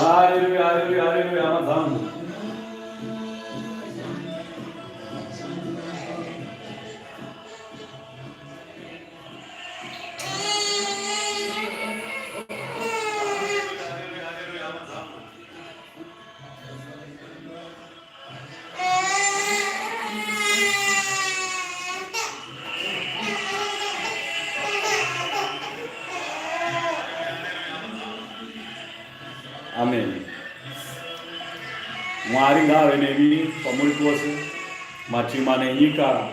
Haleluya, haleluya, haleluya, hama dzangu. Mwari ngaave nemi pamuri pose, mativi mana enyika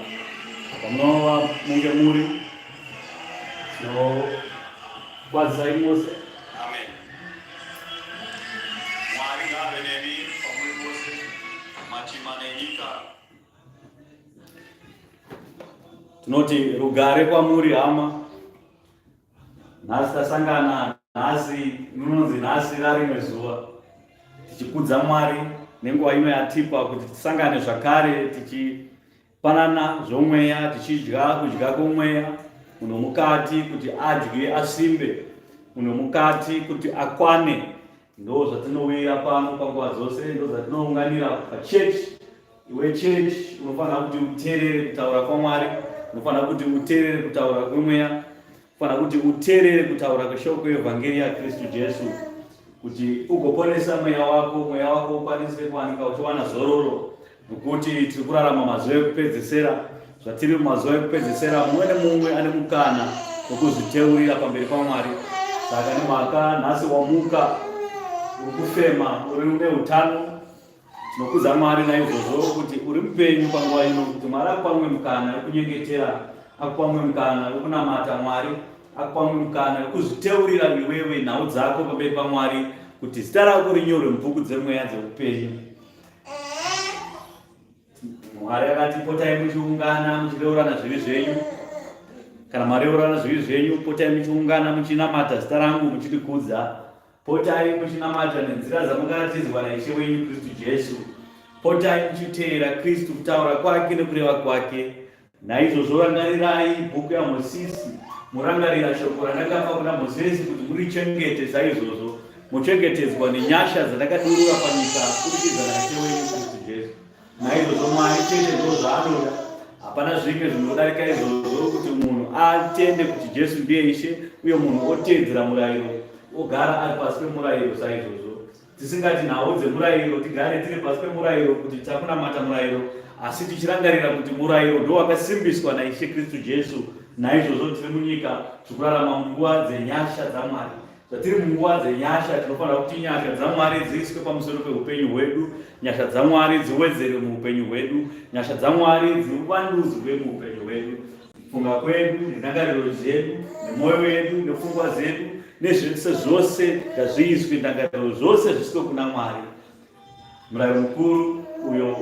pamunova munge muri. Tinokwazisai mose. Amen. Mwari ngaave nemi pamuri pose, mativi mana enyika. Tinoti rugare kwamuri hama. Nhasi tasangana nhasi rinonzi nhasi rarimwe zuva tichikudza Mwari nenguva ino yatipa kuti tisangane zvakare tichipanana zvomweya tichidya kudya kwomweya munhu mukati kuti adye asimbe munhu mukati kuti akwane ndo zvatinowira pano panguva dzose ndo zvatinounganira pachechi Iwe church unofanira kuti uteerere kutaura kwaMwari, unofanira kuti uteerere kutaura kwemweya, unofanira kuti uteerere kutaura kweshoko yevhangeri yaKristu Jesu kuti ugoponesa mweya wako, mweya wako ukwanise kuwanika uchiwana zororo, nokuti tiri kurarama mazuva ekupedzesera. Zvatiri mumazuva ekupedzesera, mumwe nemumwe ane mukana wekuzviteurira pamberi paMwari. Saka nemhaka nhasi wamuka, uri kufema, uri une utano Tinokudza Mwari naizvozvo kuti uri mupenyu panguva ino, kuti Mwari akupa mumwe mukana wekunyengetera, akupa mumwe mukana wekunamata Mwari, akupa mumwe mukana wekuzviteurira iwewe nhau dzako pamberi paMwari, kuti zita rako rinyorwe mubhuku dzemweya dzeupenyu. Mwari akati potai muchiungana muchireurana zvivi zvenyu. Kana mareurana zvivi zvenyu, potai muchiungana muchinamata zita rangu muchirikudza. Potai muchinamata nenzira dzamukaratidzwa naIshe wenyu Kristu Jesu. Potai muchiteera Kristu kutaura kwake nekureva kwake. Naizvozvo rangarirai bhuku yaMosesi, murangarira shoko randakapa kuna Mosesi kuti murichengete saizvozvo, mochengetedzwa nenyasha dzandakadurura panyika kuburikidza naIshe wenyu Kristu Jesu. Naizvozvo Mwari chete ndozvaanoda. Hapana zvimwe zvinodarika izvozvo kuti munhu atende kuti Jesu ndiye Ishe uye munhu oteedzera murayiro ogara ari pasi pemurayiro saizvozvo. Tisingati nhau dzemurayiro tigare tiri pasi pemurayiro kuti takunamata murayiro asi tichirangarira kuti murayiro ndowakasimbiswa naIshe Kristu Jesu. Naizvozvo tiri munyika tiri kurarama munguva dzenyasha dzaMwari. Zvatiri munguva dzenyasha tinofanira kuti nyasha dzaMwari dziiswe pamusoro peupenyu hwedu, nyasha dzaMwari dziwedzerwe muupenyu hwedu, nyasha dzaMwari dzivandudzwe muupenyu hwedu. Kufunga kwedu nendangariro dzedu nemwoyo yedu nepfungwa dzedu nezvese zvose ngazviiswe ndangariro zvose zviswe kuna Mwari. Murayiro mukuru uyo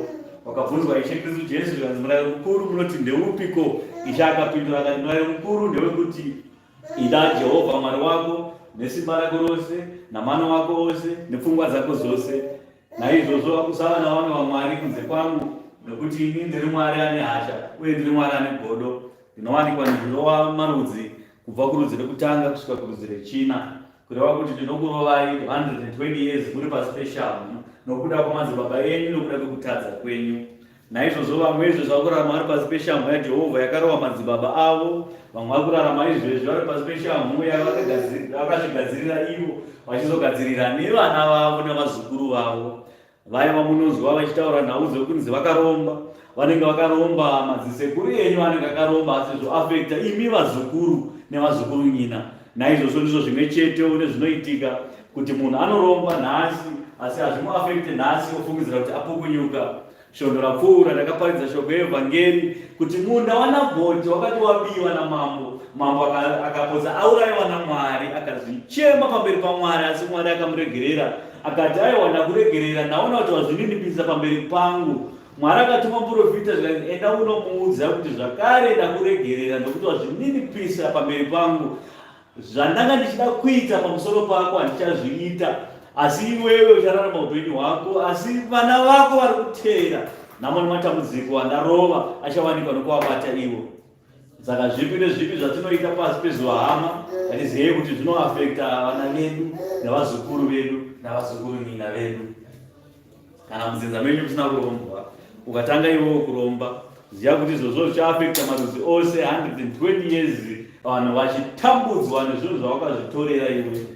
wakabvunzwa Ishe Kristu Jesu zvikanzi murayiro mukuru munoti ndeupiko? Ishe akapindura akati murayiro mukuru ndewekuti Ida Jehovha Mwari wako nesimba rako rose, namano ako ose, nepfungwa dzako dzose. Naizvozvo usava navamwe vamwari kunze kwangu, nokuti ini ndiri Mwari ane hasha uye ndiri Mwari ane godo, ndinowanikwa ndichirova marudzi kubva kurudzi rekutanga kusvika kurudzi rechina, kureva kuti ndinokurovai 120 years muri pasi peshamhu nokuda kwamadzibaba enyu nokuda kwekutadza kwenyu. Naizvozvo vamwe izvezvi vari kurarama vari pasi peshamhu yaJehovha yakarova madzibaba avo. Vamwe vari kurarama izvezvi vari pasi peshamhu yavakazvigadzirira ivo, vachizogadzirira nevana vavo nevazukuru vavo. Vaya vamunonzwa vachitaura nhau dzekunzi vakaromba, vanenge vakaromba, madzisekuru enyu anenge akaromba, asi zvoafekta imi vazukuru nevazukurunyina. Naizvozvo ndizvo zvimwe chetewo nezvinoitika kuti munhu anoromba nhasi asi hazvimuafekte nhasi ofungidzira kuti apukunyuka. Svondo rapfuura ndakaparidza shoko yeevhangeri kuti munda waNabhoti wakati wabiwa namambo, mambo akapotsa aurayiwa naMwari, akazvichema pamberi paMwari, asi Mwari akamuregerera akati, aiwa ndakuregerera, ndaona kuti wazvininipisa pamberi pangu. Mwari akatuma muprofita zvikanzi, enda unomuudza kuti zvakare ndakuregerera nokuti wazvininipisa pamberi pangu. Zvandanga ndichida kuita pamusoro pako handichazviita, asi iwewe uchararama upenyu hwako, asi vana vako vari kuteera nhamo nematambudziko andarova achawanikwa nokuvabata ivo. Saka zvipi nezvipi zvatinoita pasi pezuva hama, ngatizivei kuti zvinoafekta vana vedu nevazukuru vedu navazukurunyina vedu. Kana mudzinza menyu musina kurombwa, ukatanga iwewo kuromba, ziva kuti izvozvo zvichaafekta marudzi ose 120 years vanhu vachitambudzwa nezvinhu zvawakazvitorera iwe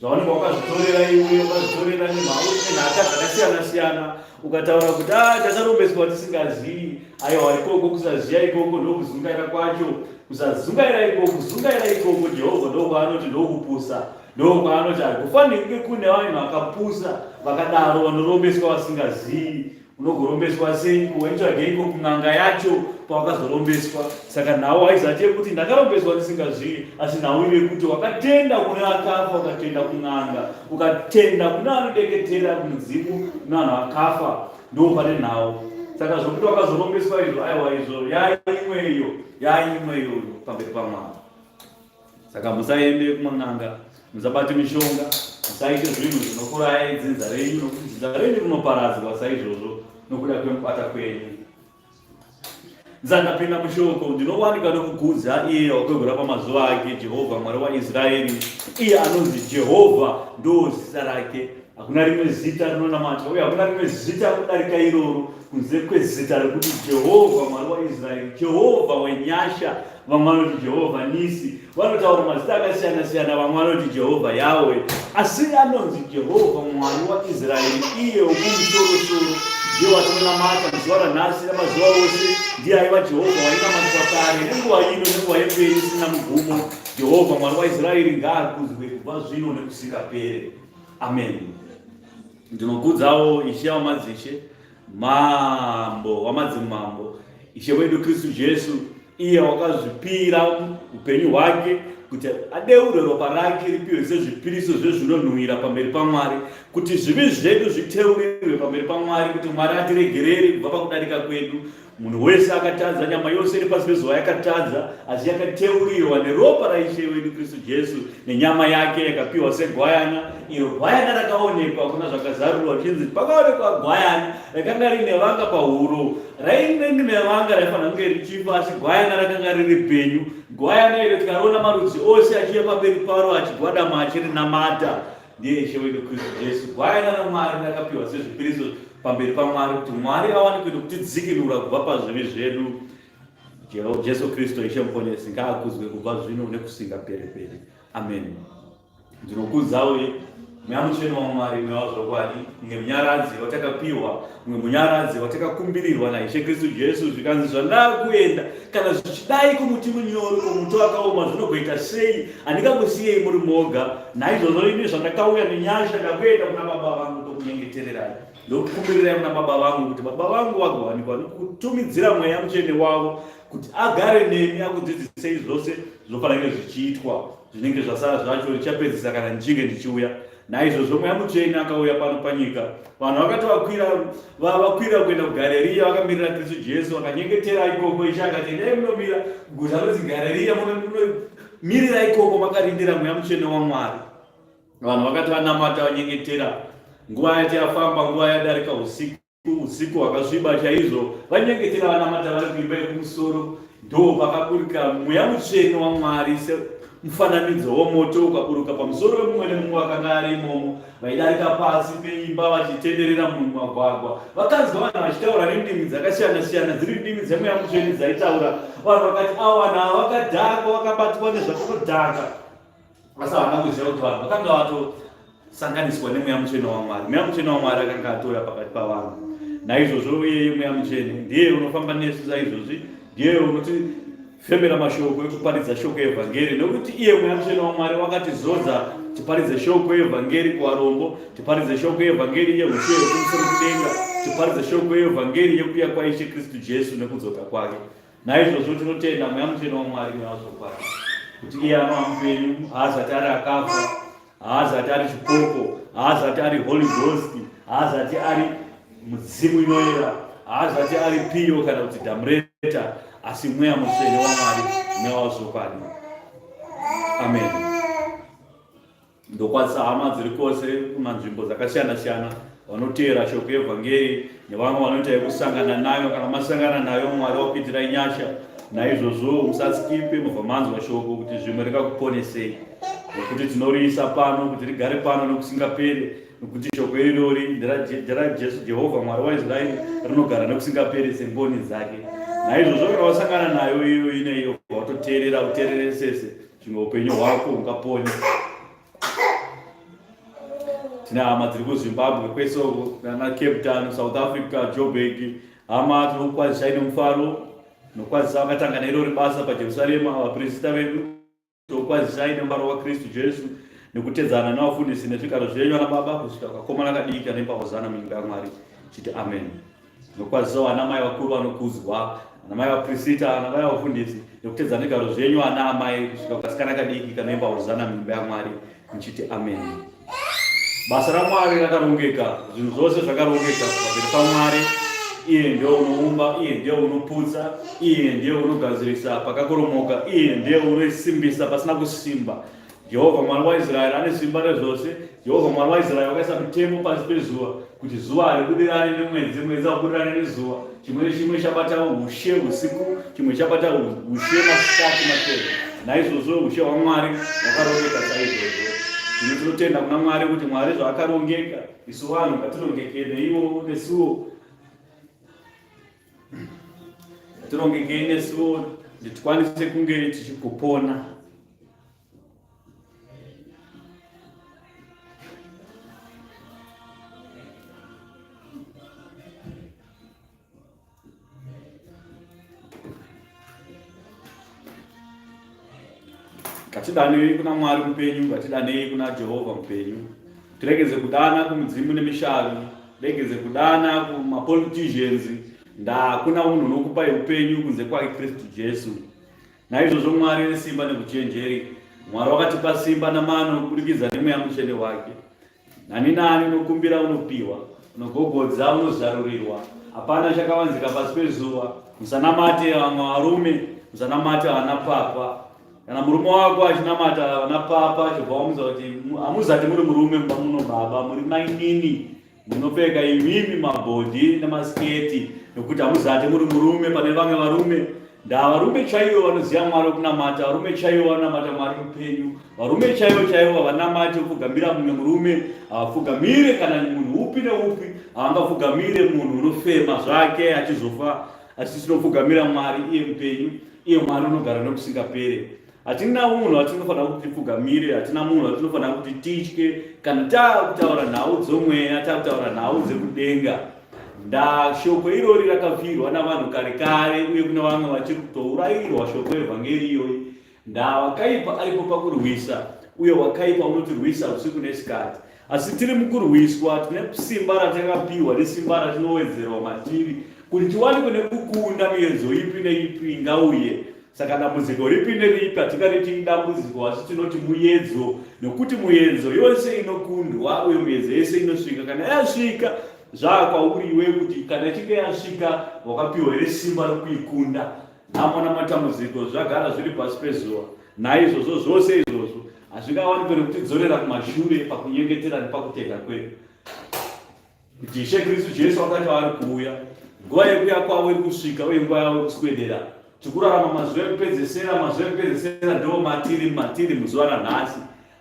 zvaunenge wakazvitorera iwe wakazvitorera nemhau nenhaka dzakasiyana siyana ukataura kuti a ah, takarombeswa tisingazivi aiwa ikoko kusaziva ikoko ndokuzungaira kwacho kusazungaira ikoko kuzungaira ikoko jehovha ndokwaanoti ndokupusa Ndokwaanoti hakufaniri kunge kune vanhu vakapusa Vakadaro vanorombeswa vasingazivi. Unogorombeswa sei? Waitsvageiko kun'anga yacho pawakazorombeswa? Saka nhau haizati yekuti ndakarombeswa ndisingazivi, asi nhau iri yekuti wakatenda kune akafa, ukatenda kun'anga, ukatenda kune anodeketera kumudzimu, kune vanhu vakafa, ndo pane nhau. Saka zvokuti wakazorombeswa izvo, aiwa izvo yaimwe iyo, yaimwe iyoyo pamberi paMwari. Saka musaende kuman'anga, musabate mishonga, musaite zvinhu zvinokurayai dzinza renyu, nokuti dzinza renyu rinoparadzwa saizvozvo nokuda kwemubata kwenyu. Ndisandapinda mushoko, ndinowanika nokukudza iye wakwegura pamazuva ake, Jehovha Mwari waIsraeri, iye anonzi Jehovha, ndo zita rake. Hakuna rimwe zita rinonamatwa uye hakuna rimwe zita kudarika iroro kunze kwezita rekuti Jehovha Mwari waIsraeri, Jehovha wenyasha. Vamwe vanoti Jehovha Nisi, vanotaura mazita akasiyana siyana, vamwe vanoti Jehovha Yawe, asi anonzi Jehovha Mwari waIsraeri, iye wokumusorosoro, ndiye watinonamata muzuva ranhasi namazuva ose. Ndiye aiva Jehovha wainamatwa kare nenguva ino nenguva yemberi isina mugumo. Jehovha Mwari waIsraeri ngaakudzwe kubva zvino nekusingapere. Amen. Ndinokudzawo Ishe wamadzishe, Mambo wamadzimambo, Ishe wedu Kristu Jesu, iye wakazvipira upenyu hwake kuti adeure ropa rake ripiwe sezvipiriso zvezvinonhuhwira pamberi paMwari, kuti zvivi zvedu zviteurirwe pamberi paMwari, kuti Mwari atiregerere kubva pakudarika kwedu. Munhu wese akatadza, nyama yose iri pasi pezuva yakatadza, asi yakateurirwa neropa raIshe wedu Kristu Jesu, nenyama yake yakapiwa segwayana. Iro gwayana rakaonekwa kuna Zvakazarurwa zvichinzi pakaonekwa gwayana rakanga rine vanga pahuro, rainge rine vanga raifanira kunge richifa, asi gwayana rakanga riri penyu. Gwayana iro tikariona marudzi ose achiuya pamberi paro achigwadama achirinamata. Ndiye Ishe wedu Kristu Jesu, gwayana raMwari rakapiwa sezvipiriso pamberi paMwari kuti Mwari awanikwe nokutidzikinura kubva pazvivi zvedu. Jesu Kristu Ishe Muponesi ngaakudzwe kubva zvino nekusingaperi-peri. Amen. Ndinokudza uye Mweya Mutsvene waMwari, Mweya wazvokwadi, mumwe munyaradzi watakapiwa, mumwe munyaradzi watakakumbirirwa naIshe Kristu Jesu, zvikanzi zvandakuenda kana zvichidai kumuti munyoro kumuti wakaoma zvinogoita sei? Handingakusiyei muri moga. Naizvozvo ini zvandakauya nenyasha ndakuenda kuna Baba vangu ndokunyengetererai, ndokukumbirirai kuna Baba vangu kuti Baba vangu vagowanikwa nokutumidzira Mweya Mutsvene wavo kuti agare nemi akudzidzisei zvose zvinofanira kunge zvichiitwa zvinenge zvasara zvacho ndichapedzisa kana ndichinge ndichiuya. Naizvozvo Mweya Mutsvene akauya pano panyika. Vanhu vakati vakwira vakwira kuenda kuGareriya vakamirira Kristu Jesu, vakanyengetera ikoko. Ishe akati, endai munomira guta rinonzi Gareriya, munomirira ikoko makarindira Mweya Mutsvene waMwari. Vanhu vakati vanamata vanyengetera, nguva yati yafamba, nguva yadarika usiku Usiku hwakasviba chaizvo, vanyengetera vanamata vari kuimba yekumusoro, ndo pakaburuka Mweya Mutsvene waMwari semufananidzo womoto ukaburuka pamusoro wemumwe nemumwe akanga ari imomo. Vaidarika pasi peimba vachitenderera mumagwagwa, vakanzwa vanhu vachitaura nendimi dzakasiyana-siyana, dziri ndimi dzeMweya Mutsvene dzaitaura. Vanhu vakati, ava vanhu ava vakadhakwa, vakabatwa nezvakanodhaka. Asi havana kuziva kuti vanhu vakanga vatosanganiswa nemweya mutsvene waMwari. Mweya mutsvene waMwari akanga atouya pakati pavanhu. Naizvozvo iyeye mweya mutsvene ndiye unofamba nesu saizvozvi, ndiye unotifembera mashoko ekuparidza shoko evhangeri, nokuti iye mweya mutsvene waMwari wakatizodza tiparidze shoko evhangeri kuvarombo, tiparidze shoko evhangeri yeushe hwekumusoro kudenga, tiparidze shoko evhangeri yekuuya kwaIshe Kristu Jesu nekudzoka kwake. Naizvozvo tinotenda Mweya Mutsvene waMwari Mweya wazvokwadi kuti iye anova mupenyu, haazati ari akafa, haazati ari chipoko, haazati ari Holy Ghost, haazati ari mudzimu inoyera, haazati ari piyo kana kuti damureta, asi Mweya Mutsvene waMwari, Mweya wazvokwadi. Amen. Ndokwazisa hama dziri kwose kumanzvimbo dzakasiyana siyana vanoteera shoko yevhangeri nevamwe vanoita yekusangana nayo. Kana masangana nayo, Mwari wakuitirai nyasha. Naizvozvo musaskipe mubva manzwa shoko kuti zvimwe rikakuponesei, nekuti tinoriisa pano kuti rigare pano nokusingaperi, nekuti shoko irori nderaJesu Jehovha Mwari waIsraeri rinogara nokusingaperi sengoni dzake. Naizvozvo kana wasangana nayo iyo ineiyo, watoteerera uteereresese zvimwe upenyu hwako ungapone. Tine hama dziri kuZimbabwe kwese uko, nana Cape Town, South Africa, Joburg. Hama tinokukwazisai nemufaro, tinokwazisa vakatanga nerori basa paJerusarema, vapirisita vedu, tinokukwazisai nemufaro waKristu Jesu. Nekutedzana nevafundisi nezvigaro zvenyu ana baba kusvika kakomana kadiki kanoimba hozana munyika yaMwari chiti amen. Nokwazisawo ana mai vakuru vanokudzwa, ana mai vaprisita, ana mai vafundisi nekutedzana nezvigaro zvenyu ana amai kusvika kasikana kadiki kanoimba hozana munyika yaMwari muchiti amen. Basa raMwari rakarongeka, zvinhu zvose zvakarongeka pamberi paMwari. Iye ndiye unoumba, iye ndiye unoputsa, iye ndiye unogadzirisa pakakoromoka, iye ndiye unosimbisa pasina kusimba. Jehovha Mwari waIsraeri ane simba rezvose. Jehovha Mwari waIsraeri wakaisa mitemo pasi pezuva kuti zuva haribudirane nemwedzi, mwedzi haubudirane nezuva. Chimwe nechimwe chabata ushe usiku, chimwe chabata ushe masikati machena. Naizvozvo ushe hwaMwari hwakarongeka saizvozvo. Zvino tinotenda kuna Mwari kuti Mwari zvaakarongeka, isu vanhu ngatirongeke neiwo nesuwo. Ngatirongekei nesuwo kuti tikwanise kunge tichigopona. Ngatidanei kuna Mwari mupenyu, ngatidanei kuna Jehovha mupenyu. Tiregedze kudana kumudzimu nemishavi, regedze kudana kumapoliticians, ndakuna munhu unokupai upenyu kunze kwake Kristu Jesu. Naizvozvo Mwari nesimba nekuchenjeri, Mwari wakatipa simba namano kuburikidza nemweya mutsvene wake. Nani nani unokumbira unopiwa, unogogodza unozarurirwa. Hapana chakavanzika pasi pezuva. Musanamate vamwe varume, musanamate vana papa. Kana murume wako achinamata vana papa, chobva wamuudza kuti hamuzati muri murume mumba muno baba, muri mainini. Munopfeka imimi mabhodhi nemasiketi nokuti hamuzati muri murume pane vamwe varume. Ndaa varume chaivo vanoziva Mwari wekunamata, varume chaivo vanonamata Mwari mupenyu, varume chaivo chaivo havanamati vopfugamira mumwe murume, havapfugamire kana munhu upi neupi, havangapfugamire munhu unofema zvake achizofa, asi tinopfugamira Mwari iye mupenyu, iye Mwari unogara nokusingapere. Hatina munhu watinofanira kuti tipfugamire, hatina munhu watinofanira kuti titye kana taakutaura nhau dzomweya, taakutaura nhau dzekudenga. Nda shoko irori rakafirwa navanhu kare kare, uye kune vamwe vachiri kutourayirwa shoko evhangeri iyoyi. Nda wakaipa aripo pakurwisa, uye wakaipa unotirwisa usiku nesikati. Asi tiri mukurwiswa, tine simba ratakapiwa nesimba ratinowedzerwa matiri kuti tiwanikwe nekukunda miedzo ipi neipi ingauye. Saka dambudziko ripi neripi hatingariti idambudziko asi tinoti muyedzo nokuti muyedzo yose inokundwa uye muyedzo yese inosvika. Kana yasvika zvaa kwauri iwe kuti kana ichinge yasvika wakapiwa here simba rokuikunda. Nhamo namatambudziko zvagara zviri pasi pezuva. Naizvozvo zvose izvozvo hazvingawanikwe nekutidzorera kumashure pakunyengetera nepakutenda kwedu. Kuti Ishe Kristu Jesu akati vari kuuya, nguva yekuuya kwavo iri kusvika uye nguva yavo kuswedera. Tikurarama mazuva ekupedzesera, mazuva ekupedzesera ndiwo matiri matiri muzuva ranhasi.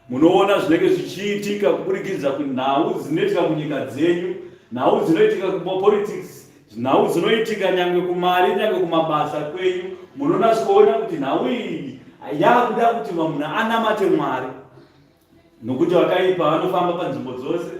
Munoona zvinenge zvichiitika kuburikidza kunhau dzinoitika munyika dzenyu, nhau dzinoitika kumapolitics, nhau dzinoitika nyangwe kumari, nyangwe kumabasa kwenyu. Munonatsoona kuti nhau iyi yakuda kuti munhu anamate Mwari. Nokuti vakaipa vanofamba panzvimbo dzose,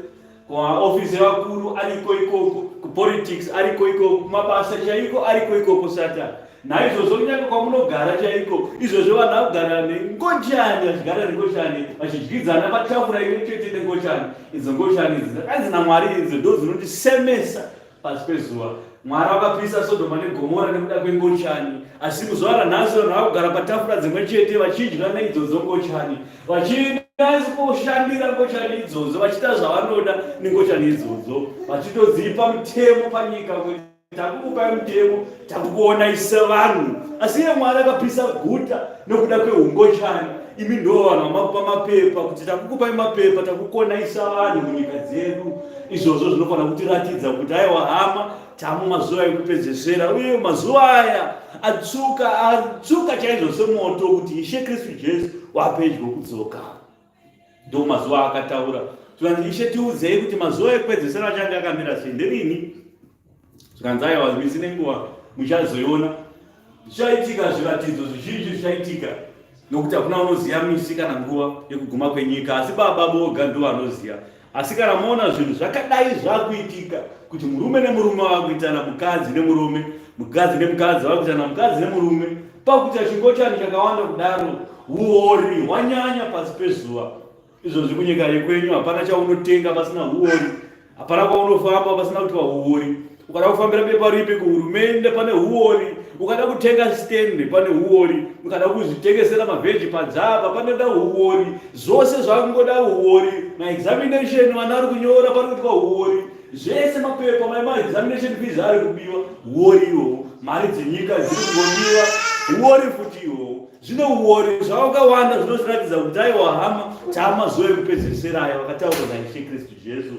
kumaofisi evakuru ariko ikoko, kupolitics ariko ikoko, kumabasa chaiko ariko ikoko Satani. Naizvozvo kunyange kwamunogara chaiko, izvozvo vanhu vakugara nengochani, vachigara nengochani, vachidyidzana patafura imwe chete nengochani. Idzo ngochani idzi dzakanzi naMwari idzo ndo dzinotisemesa pasi pezuva. Mwari vakapisa Sodhoma neGomora nekuda kwengochani, asi muzuva ranhasi vanhu vakugara patafura dzimwe chete vachidya neidzodzo ngochani, vachinashandira ngochani idzodzo, vachiita zvavanoda nengochani idzodzo, vachitodzipa mutemo panyika kuti takukupai mutemo, takukuonai sevanhu. Asi iye Mwari akapisa guta nokuda kwehungochani. Imi ndo vanhu vamakupa mapepa kuti takukupai mapepa, takukonai savanhu munyika dzedu. Izvozvo zvinofanira kutiratidza kuti aiwa hama, tamu mazuva ekupedzesera uye mazuva aya atsvuka atsvuka chaizvo semoto kuti Ishe Kristu Jesu wapedyo kudzoka. Ndo mazuva akataura zvikanzi Ishe tiudzei kuti mazuva ekupedzesera achange akamira sei nderini? Zvikanzi aiwa misi nenguva muchazoiona zvichaitika, zviratidzo zvizhinji zvichaitika nokuti hakuna unoziva misi kana nguva yekuguma kwenyika, asi Baba voga ndo vanoziva. Asi kana moona zvinhu zvakadai zvakuitika kuti murume nemurume vakuitana mukadzi nemurume, mukadzi nemukadzi vakuitana mukadzi nemurume, pakuita chingochani chakawanda kudaro, uori hwanyanya pasi pezuva. Izvozvi kunyika yekwenyu hapana chaunotenga pasina huori, hapana kwaunofamba pasina kuitwa huori. Ukada kufambira bepa ripi kuhurumende pane huori, ukada kutenga stand pane huori, ukada kuzvitengesera mavheji padzapa panoda huori. Zvose zvakungoda huori. Maexamination vana vari kunyora pari kuitwa huori. Zvese mapepa maexamination fees ari kubiwa, huori iwowo. Mari dzenyika dziri kungobiwa, huori futi iwowo. Zvino uori zvawakawanda zvinozviratidza kuti aiwa hama taamazuva ekupedzesera aya vakataurwa naIshe Kristu Jesu.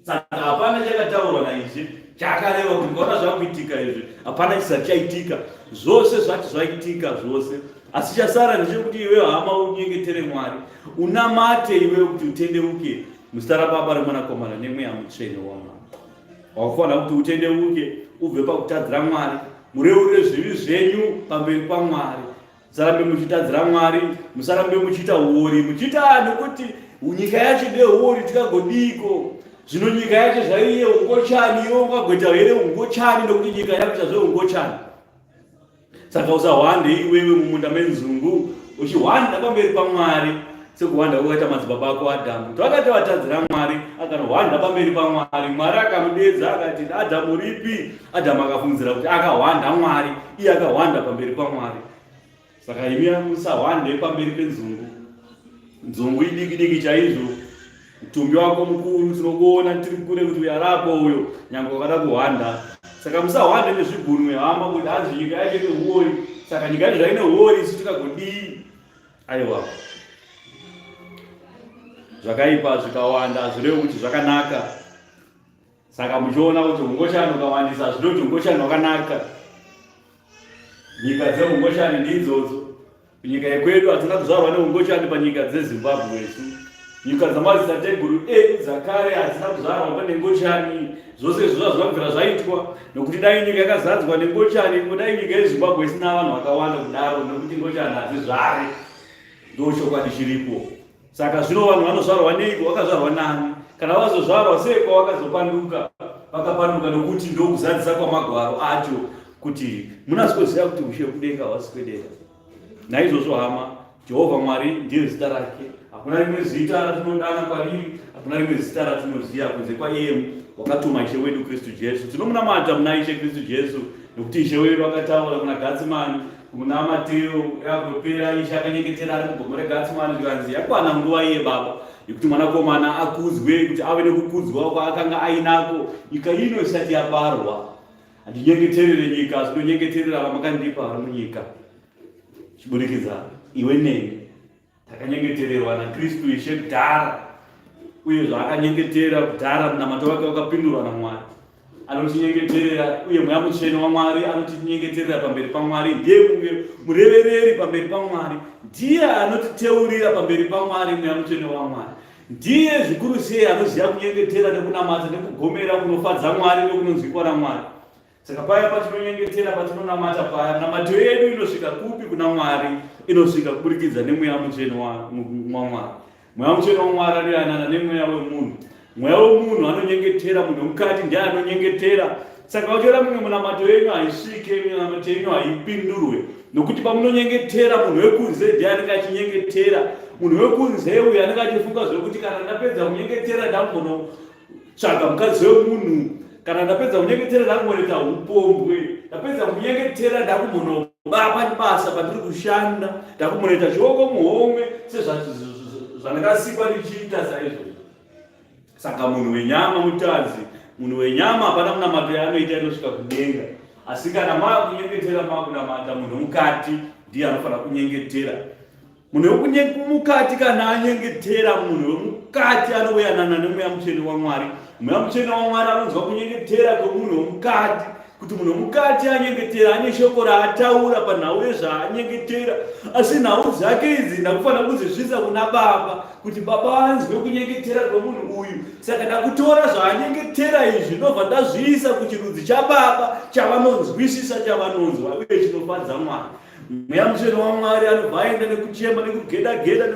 Saka hapana chakataurwa naIshe chaakareva kuti mukaona zvakuitika izvi hapana chisati chaitika, zvose zvati zvaitika zvose. Asi chasara ndechekuti iwe hama unyengetere Mwari, unamate iwe kuti utendeuke muzita raBaba reMwanakomana neMweya Mutsvene waMwari. Wakufanira kuti utendeuke ubve pakutadzira Mwari, mureurure zvivi zvenyu pamberi paMwari. Musarambe muchitadzira Mwari, musarambe muchiita uori, muchiita ah, nokuti nyika yacho ndeyeuori tikagodiiko? Zvino nyika yacho zvaiye ungochani, iwe ungagoita here ungochani nokuti nyika yakuita zveungochani? Saka usahwande iwewe mumunda menzungu uchihwanda pamberi paMwari sekuhwanda kwakaita madzibaba ako Adhamu. Kuti akati vatadzira Mwari akanohwanda pamberi paMwari. Mwari akamudedza akati Adhamu uripi? Adhamu akafungidzira kuti akahwanda Mwari, iye akahwanda pamberi paMwari. Saka imi musahwande pamberi penzungu. Nzungu idiki diki chaizvo. Mutumbi wako mukuru tinokuona tiri kure kuti uyo arapo uyo nyangwe wakada kuhwanda. Saka musahwande nezvigunwe hama kuti hanzi nyika yacho ine huori. Saka nyika yacho zvaine huori isu tikagodii? Aiwa. Zvakaipa zvikawanda hazvirevi kuti zvakanaka. Saka muchiona kuti ungochani ukawandisa hazvirevi kuti ungochani wakanaka. Nyika dzeungochani ndidzodzo. Nyika yekwedu hatina kuzvarwa neungochani panyika dzeZimbabwe isu. Nyika dzamadzitateguru edu dzakare hadzina kuzvarwa pane ngochani. Zvose izvo zvazvina kubvira zvaitwa nokuti dai nyika yakazadzwa nengochani ingodai nyika yeZimbabwe isina vanhu vakawanda kudaro nokuti ngochani hadzizvare. Ndochokwadi chiripo. Saka zvino vanhu vanozvarwa neiko? Vakazvarwa nani? Kana vazozvarwa seiko vakazopanduka? Vakapanduka nokuti ndokuzadzisa kwamagwaro acho kuti munasikoziva kuti ushe kudenga hwasi kwedera. Naizvozvo hama, Jehovha Mwari ndiye zita rake. Hakuna rimwe zita ratinodana kwariri, hakuna rimwe zita ratinoziva kunze kwaiye wakatuma Ishe wedu Kristu Jesu. Tinomunamata muna Ishe Kristu Jesu nokuti Ishe wedu akataura kuna Gatsimani Muna Mateo yakutopera Ishe akanyengetera ari mugomo reGatsimani zvikanzi yakwana nguva iye baba yekuti mwanakomana akudzwe kuti ave nekukudzwa kwaakanga ainako nyika ino isati yaparwa. Handinyengeterere nyika asi ndonyengeterera vamakandipa vari munyika chiburikidza iwe neni. Takanyengetererwa naKristu Ishe kudhara, uye zvaakanyengetera kudhara munamato wake wakapindurwa naMwari. Anotinyengeterera uye Mweya Mutsvene waMwari anotinyengeterera pamberi paMwari. Ndiye mumwe murevereri pamberi paMwari, ndiye anotiteurira pamberi paMwari, Mweya Mutsvene waMwari. Ndiye zvikuru sei anoziva kunyengetera nekunamata nekugomera kunofadza Mwari nekunonzwikwa naMwari. Saka paya patinonyengetera, patinonamata paya, minamato yedu inosvika kupi kuna Mwari? Inosvika kuburikidza nemweya mutsvene waMwari. Mweya mutsvene waMwari anoyanana nemweya wemunhu. Mweya wemunhu anonyengetera, munhu wemukati ndiye anonyengetera. Saka uchiona mimwe munamato yenyu haisvike, minamato yenyu haipindurwe nokuti pamunonyengetera munhu wekunze ndiye anenge achinyengetera. Munhu wekunze uyu anenge achifunga zvekuti kana ndapedza kunyengetera ndakugono tsvaga mukadzi wemunhu kana ndapedza kunyengetera ndakumbonoita upombwe ndapedza kunyengetera ndakumbonoba basa pandiri kushanda ndakumbonoita chioko muhomwe sezvandakasikwa ndichiita saizvozvo saka munhu wenyama mutadzi munhu wenyama hapana munamato yaanoita inosvika kudenga asi kana maakunyengetera maakunamata munhu mukati ndiye anofanira kunyengetera Munhu wekumukati kana anyengetera, munhu wemukati anoyanana nemweya mutsvene waMwari. Mweya mutsvene waMwari anonzwa kunyengetera kwemunhu wemukati, kuti munhu wemukati anyengetera ane shoko raataura panhau yezvaanyengetera, asi nhau dzake idzi ndakufanira kudzisvitsa kuna Baba kuti Baba vanzwe kunyengetera kwemunhu uyu. Saka ndakutora zvaanyengetera izvi ndobva ndazviisa kuchirudzi chaBaba chavanonzwisisa, chavanonzwa uye chinofadza Mwari. Mweya Mutsvene waMwari anobva aenda nekuchema nekugeda-geda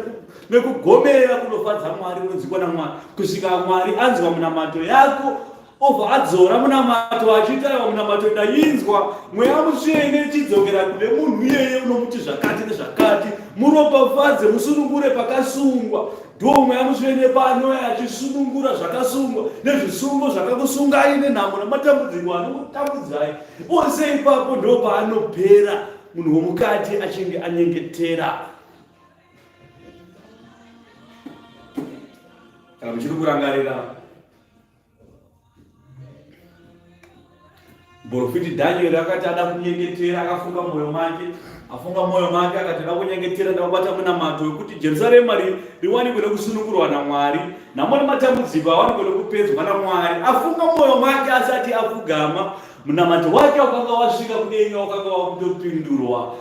nekugomera kunofadza Mwari kunonzwikwa naMwari kusvika Mwari anzwa munamato yako. Obva adzora munamato achiti aiwa munamato ndainzwa mweya mutsvene chidzokera kune munhu iyeye unomuti zvakati nezvakati muropafadze musunungure pakasungwa ndo mweya mutsvene paanouya achisunungura zvakasungwa nezvisungo zvakakusungai nenhamo nematambudziko anokutambudzai ose ipapo ndo paanopera munhu womukati achinge anyengetera kana muchiri kurangarira Muprofiti Daniel akati ada kunyengetera, akafunga mwoyo make, afunga mwoyo make akati ada kunyengetera, ndakubata munamato wekuti Jerusarema riwanikwe nekusunungurwa naMwari, nhamo nematambudziko awanikwe nekupedzwa naMwari. Afunga mwoyo make asati apfugama, munamato wake wakanga wasvika kudenga, wakanga wakutopindurwa.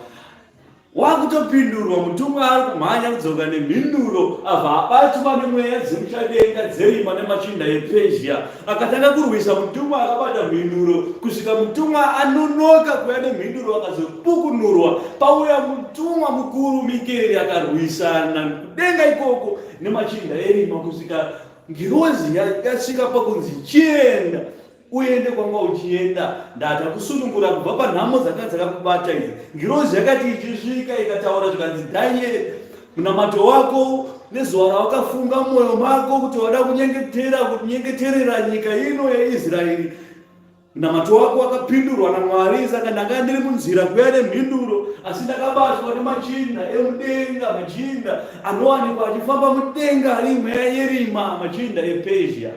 Wakutopindurwa mutumwa ari kumhanya kudzoka nemhinduro abva abatwa nemweya dzemuchadenga dzerima nemachinda ePezhia akatanga kurwisa mutumwa akabata mhinduro kusvika mutumwa anonoka kuya nemhinduro akazopukunurwa pauya mutumwa mukuru Mikeri akarwisana kudenga ikoko nemachinda erima kusvika ngirozi yasvika pakunzi chienda uende kwanga uchienda ndata kusunungura kubva panhamo dzakanga dzakakubata idzi ngirozi yakati ichisvika ikataura zvikanzi dhanieri munamato wako nezuva rawakafunga mumwoyo mako kuti wada kunyengetera kunyengeterera nyika ino yeisraeri munamato wako wakapindurwa namwari saka ndanga ndiri munzira kuya nemhinduro asi ndakabatwa nemachinda emudenga machinda anowanikwa achifamba mudenga ari mweya yerima machinda epezhia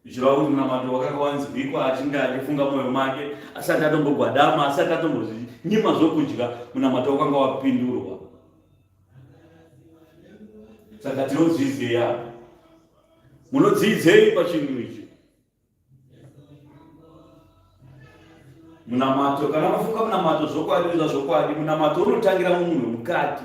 zvichireva kuti munamato wakanga wanzwikwa achinge achifunga mwoyo make asati atombogwadama asati atombozvinyima zvokudya munamato wakanga wapindurwa saka tinodzidzei apa munodzidzei pachinhu ichi Munamato, kana mafunga munamato zvokwadi zva zvokwadi, munamato unotangira mumunhu wemukati.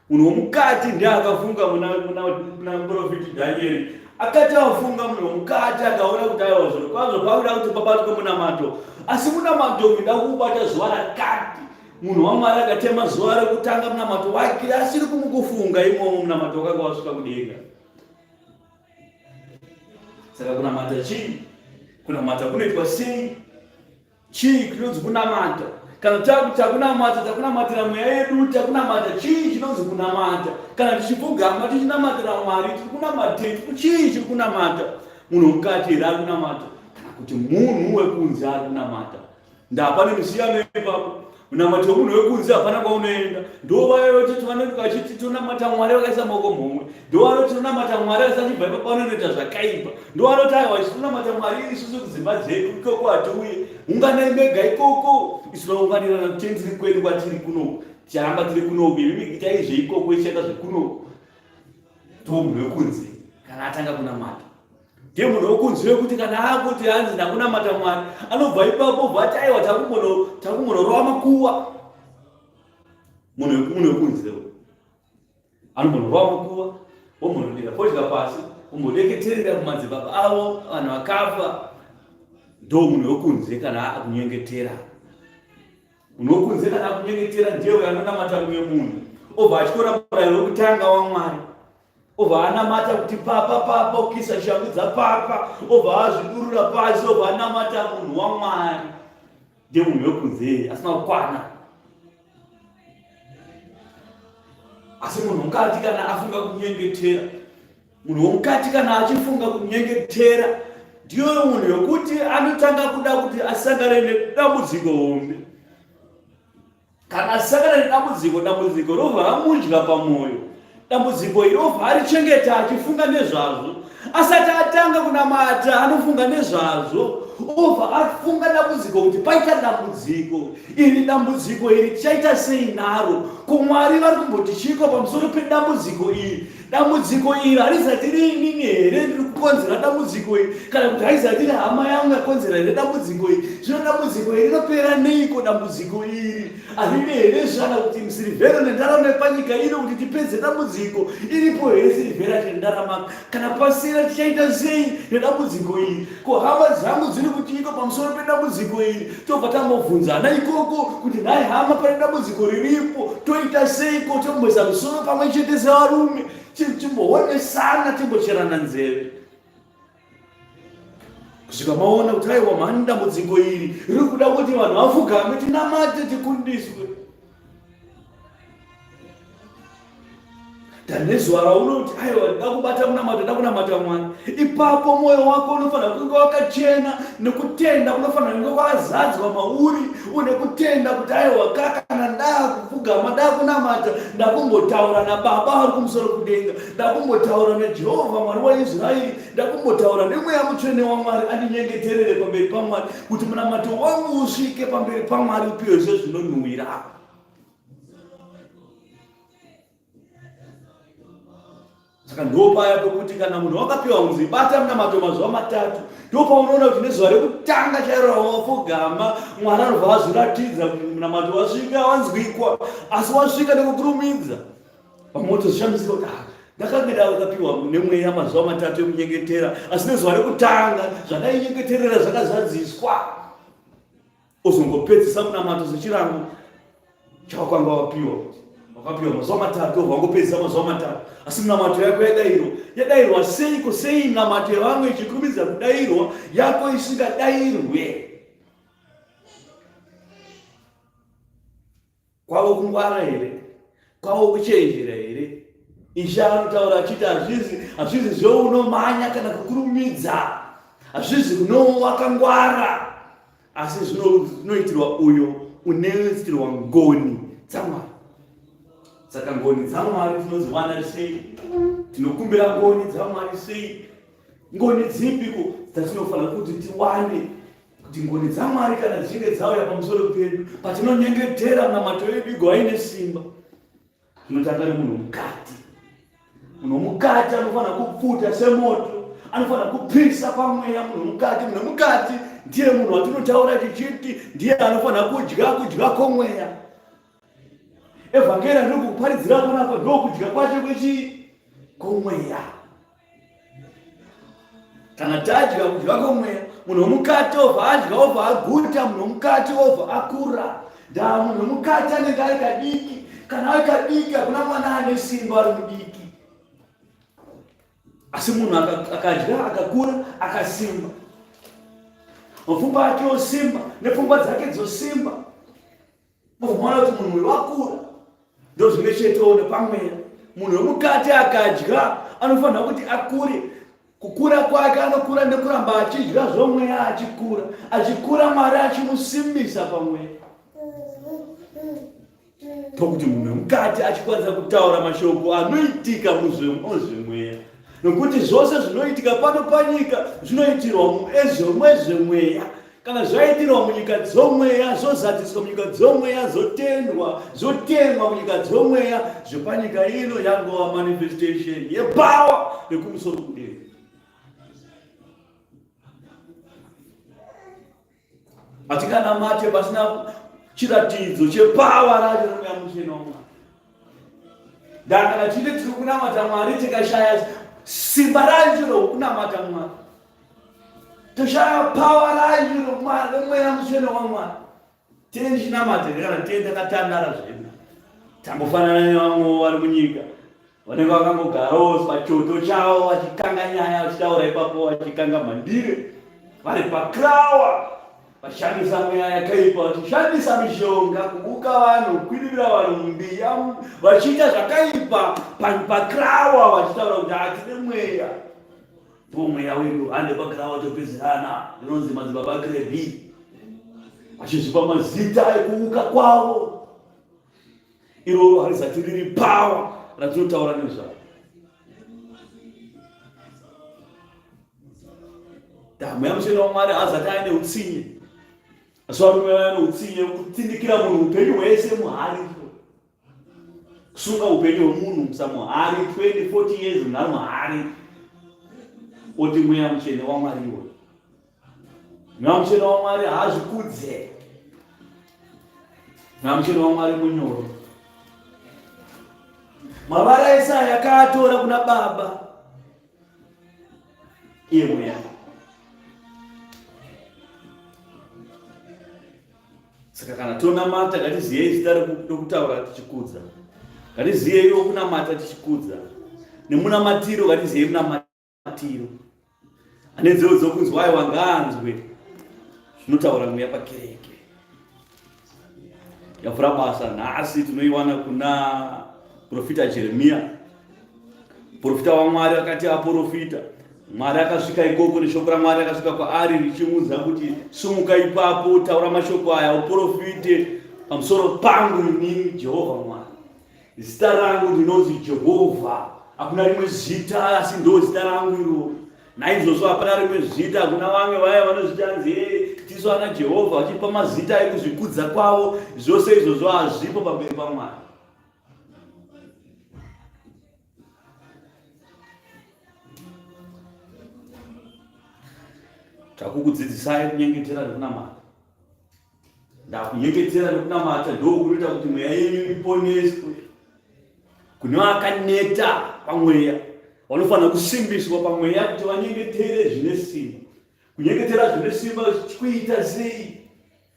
Munhu wemukati ndiye akafunga muna muna muna muprofiti Danieri. Akati afunga munhu wemukati akaona kuti aiwa zviro kwazvo pakuda kuti pabatwe munamato. Asi munamato uyu ndakuubata zuva rakati. Munhu waMwari akatema zuva rekutanga munamato wake asiri kumukufunga imomo munamato wakanga wasvika kudenga. Saka kunamata chii? Kunamata kunoitwa sei? Chii chinonzi kunamata? Kana takunamata, takunamatira mweya yedu, takunamata chii chinonzi kunamata? Kana tichipfugama tichinamatira Mwari, tiri kunamatei? Chii chiri kunamata? Munhu wemukati here ari kunamata? Kana kuti munhu wekunze ari kunamata? Ndapane musiyano ipapo. Munamato wemunhu wekunze hapana kwaunoenda. Ndo vaya vachiti vanoti vachiti tonamata Mwari vakaisa maoko muhomwe. Ndo vanoti tonamata Mwari asi achibva ipapo vanonoita zvakaipa. Ndo vanoti aiwa isu tonamata Mwari isusu kudzimba dzedu ikoko hatiuye. Unganai mega ikoko. Isu tounganirana tendiri kwedu kwatiri kunoku. Ticharamba tiri kunoku. Imi itai zveikoko ichiita zvekunoku. Ndo munhu wekunze kana atanga kunamata. Ndiye munhu wekunzi wekuti kana akuti hanzi ndakunamata Mwari anobva ipapo obva ati aiwa takumbonorova makuva. Munhu wekunzi uyu anombonorova makuva ombonodira fodya pasi ombodeketerera kumadzibaba avo vanhu vakafa. Ndo munhu wekunze kana akunyengetera. Munhu wekunze kana akunyengetera ndiye uyo anonamata mumwe munhu obva achitora murayiro wekutanga waMwari. Obva anamata kuti papa papa okisa shangu dzapapa obva azvidurura pasi obva anamata munhu waMwari. Ndiye munhu wekunze asina kukwana. Asi munhu mukati kana afunga kunyengetera, munhu womukati kana achifunga kunyengetera ndiyo munhu yokuti anotanga kuda kuti asangane nedambudziko hombe. Kana asangana nedambudziko, dambudziko robva ramudya pamwoyo. Dambudziko iri obva arichengeta achifunga nezvazvo. Asati atanga kunamata anofunga nezvazvo. Obva afunga dambudziko kuti paita dambudziko iri, dambudziko iri tichaita sei naro? Ko Mwari vari kumboti chiiko pamusoro pedambudziko iri? Dambudziko iri harizati riinini here ndiri kukonzera dambudziko iri, kana kuti harizati ri hama yangu yakonzera here dambudziko iri? Zvino dambudziko iri rinopera neiko? Dambudziko iri haridi here zvana kuti sirivhera nendarama yepanyika ino kuti tipedze dambudziko? Iripo here sirivhera nendarama? Kana pasina tichaita sei nedambudziko iri? Ko hama dzangu dziri kutiiko pamusoro pedambudziko iri? Tobva tambobvunzana ikoko kuti nhai hama, pane dambudziko riripo, toita seiko? Tomboisa misoro pamwe chete sevarume, timboonesana, timbocherana nzeve. Kusvika maona kuti aiwa mhani dambudziko iri riri kuda kuti vanhu vafugame tinamate tikundiswe. Tanezuva raunoti aiwa ndida kubata munamato ndida kunamata Mwari, ipapo mwoyo wako unofanira kunge wakachena nekutenda kunofanira kunge kwakazadzwa mauri, une kutenda kuti aiwa ka kana ndakupfugama ndakunamata ndakumbotaura nababa vari kumusoro kudenga, ndakumbotaura naJehovha Mwari waIsraeri, ndakumbotaura nemweya mutsvene waMwari andinyengeterere pamberi paMwari kuti munamato wangu usvike pamberi paMwari upiwe sezvinonhuwira. Saka ndopaya pekuti kana munhu wakapiwa kunzi bata munamato mazuva matatu, ndopaunoona kuti nezuva rekutanga chairo rawapfugama, Mwari anobva azviratidza kuti munamato wasvika, wanzwikwa, asi wasvika nekukurumidza. Vamwe votozvishamisira kuti ah, ndakange ndakapiwa nemweya mazuva matatu ekunyengetera, asi nezuva rekutanga zvandainyengeterera zvakazadziswa. Ozongopedzisa munamato sechirango chawakanga wapiwa wakapiwa mazuva matatu obva wangopedzisa mazuva matatu asi minamato yako yadairwa yadairwa seiko sei minamato yevamwe ichikurumidza kudairwa yako isingadairwe Kwavo kungwara here? Kwavo kuchenjera here? Ishe anotaura achiti hazvizi hazvizi zveunomhanya kana kukurumidza, hazvizi kunowakangwara, asi zvinoitirwa uyo unoitirwa ngoni dzaMwari. Saka ngoni dzaMwari tinodziwana sei? Tinokumbira ngoni dzaMwari sei? Ngoni dzipiko dzatinofanira kuti tiwane kuti ngoni dzaMwari kana dzichinge dzauya pamusoro pedu, patinonyengetera munamato yedu igova ine simba, zvinotanga nemunhu mukati. Munhu mukati anofanira kupfuta semoto, anofanira kupisa pamweya. Munhu mukati, munhu mukati ndiye munhu watinotaura tichiti ndiye anofanira kudya kudya kwomweya. Evhangeri andiri kukuparidzira panapa ndokudya kwacho kwechii? Kwomweya. Kana tadya kudya kwomweya, munhu womukati obva adya obva aguta, munhu womukati obva akura. Ndaa munhu womukati anenge ari kadiki. Kana ari kadiki hakuna mwana ane simba ari mudiki. Asi munhu akadya akakura akasimba, mapfumba ake osimba nepfungwa dzake dzosimba. Unoona kuti munhu uyu wakura. Ndozvimwe chetewo nepamweya. Munhu wemukati akadya anofanira kuti akure. Kukura kwake anokura nekuramba achidya zvomweya achikura. Achikura Mwari achimusimbisa pamweya. Pokuti munhu wemukati achikwanisa kutaura mashoko anoitika muzvemweya. Nokuti zvose zvinoitika pano panyika zvinoitirwa muezvemweya. Kana zvaitirwa munyika dzomweya, zvozadziswa munyika dzomweya, zvotendwa, zvotengwa munyika dzomweya, zvepanyika ino yangova manifestation yepower yekumusoro kudenga. Hatinganamate pasina chiratidzo chepower racho remweya mutsvene waMwari. Ndakana tine tiri kunamata Mwari tikashaya simba racho rokunamata Mwari. Toshaya power racho romweya mutsvene waMwari. Tine tichinamata here kana tine takatandara zvedu? Tangofanana nevamwewo vari munyika vanenge vakangogarawo pachoto chavo vachikanga nyaya vachitaura ipapo vachikanga mhandire vari pakrawa vachishandisa mweya yakaipa vachishandisa mishonga kubuka vanhu kukwidibira vanhu mumbiya vachiita zvakaipa pakrawa vachitaura kuti hatine mweya Ndiwo mweya wedu hande pagrawa topedzerana ndinonzi madzibaba Grebi vachizvipa mazita ekuuka kwavo iroro harizati riri power ratinotaura nezvaro mweya mutsvene wamwari haazati aine utsinye asi varume vaya neutsinye kutsindikira munhu upenyu hwese muhari kusunga upenyu hwemunhu musamuhari 20 40 years munhu ari muhari oti mweya mutsvene wamwari iwe mweya mutsvene wamwari haazvikudze mweya mutsvene wamwari munyoro mavara ese aya akaatora kuna baba iye mweya Saka kana tonamata ngatiziyei zita rokutaura tichikudza. Ngatiziyeiwo kunamata tichikudza. Nemunamatiro ngatiziyei munamatiro. Ane nzeve dzokunzwa aiwa ngaanzwe zvinotaura mweya pakereke. Yavhura basa nhasi tinoiwana kuna profita Jeremiya. Profita waMwari akati aporofita, Mwari akasvika ikoko neshoko raMwari akasvika kwaari richimuudza kuti sumuka ipapo, taura mashoko aya uporofite pamusoro pangu inini Jehovha Mwari. Zita rangu ndinonzi Jehovha, hakuna rimwe zita asi ndo zita rangu iroro. Naizvozvo hapana rimwe zita, hakuna vamwe vaya vanozviti hanzi tisu ana Jehovha vachipa mazita ekuzvikudza kwavo. Zvose izvozvo hazvipo pamberi paMwari. Takukudzidzisai kunyengetera nekunamata. Ndakunyengetera nekunamata ndokunoita kuti mweya yenyu iponeswe. Kune vakaneta pamweya vanofanira kusimbiswa pamweya kuti vanyengetere zvine simba. Kunyengetera zvine simba kuita sei?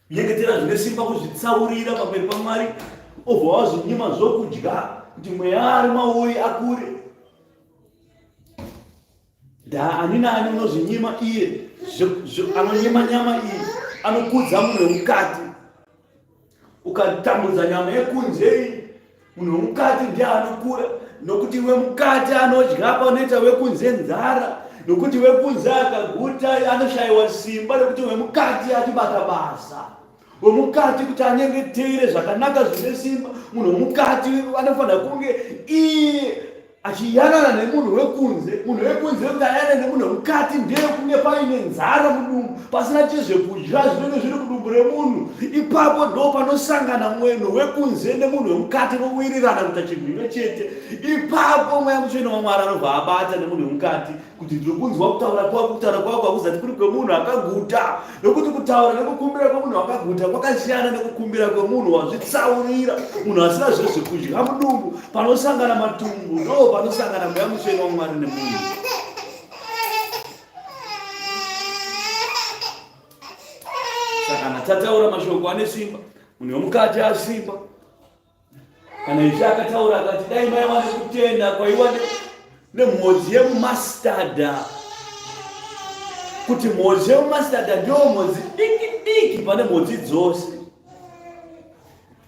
Kunyengetera zvine simba kuzvitsaurira pamberi paMwari obva wazvinyima zvokudya kuti mweya ari mauri akure. Da ani naani unozvinyima iye anonyima nyama iyi anokudza munhu wemukati. Ukatambudza nyama yekunze iyi munhu wemukati ndiye anokura nokuti wemukati anodya panoita wekunze nzara nokuti wekunze akaguta anoshayiwa simba nekuti wemukati achibata basa wemukati kuti anyengetere zvakanaka zvine simba munhu wemukati anofanira kunge iye achiyanana nemunhu wekunze munhu wekunze kuti ayanane nemunhu wemukati ndeyekunge paine nzara mudumbu pasina chezvekudya zvinenge zviri mudumbu remunhu ipapo ndo panosangana mwenhu wekunze nemunhu wemukati vowirirana kuita chinhu chimwe chete ipapo mweya mutsvene wamwari anobva abata nemunhu wemukati kuti ndiri kunzwa kutaura kwako kutaura kwako hakuzati kuri kwemunhu akaguta nokuti kutaura nekukumbira kwemunhu akaguta kwakasiyana nekukumbira kwemunhu wazvitsaurira munhu asina zviro zvekudya mudumbu panosangana matumbu ndo panosangana mweya mutsvene wamwari nemunhu saka kana tataura mashoko ane simba munhu wemukati asimba Kana Ishe akataura akati dai maiva nekutenda kwaiva nemhodzi yemumastada kuti mhodzi yemumastada ndiyo mhodzi diki diki pane mhodzi dzose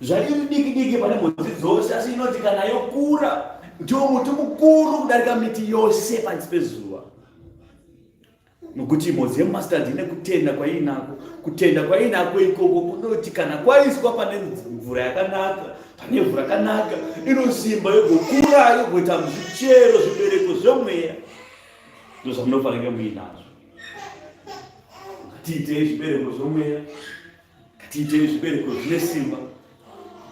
zvairi diki diki pane mhodzi dzose asi inoti kana yokura ndiwo muti mukuru kudarika miti yose pansi pezuva Nokuti mhodzi yemustard ine kutenda kwaiinako. Kutenda kwaiinako ikoko kunoti kana kwaiswa pane mvura yakanaka, pane vhu rakanaka, inosimba yogokura yogoita zvichero zvibereko zvemweya. Ndozvamunofanira muinazvo. Ngatiitei zvibereko zvomweya, ngatiitei zvibereko zvine simba,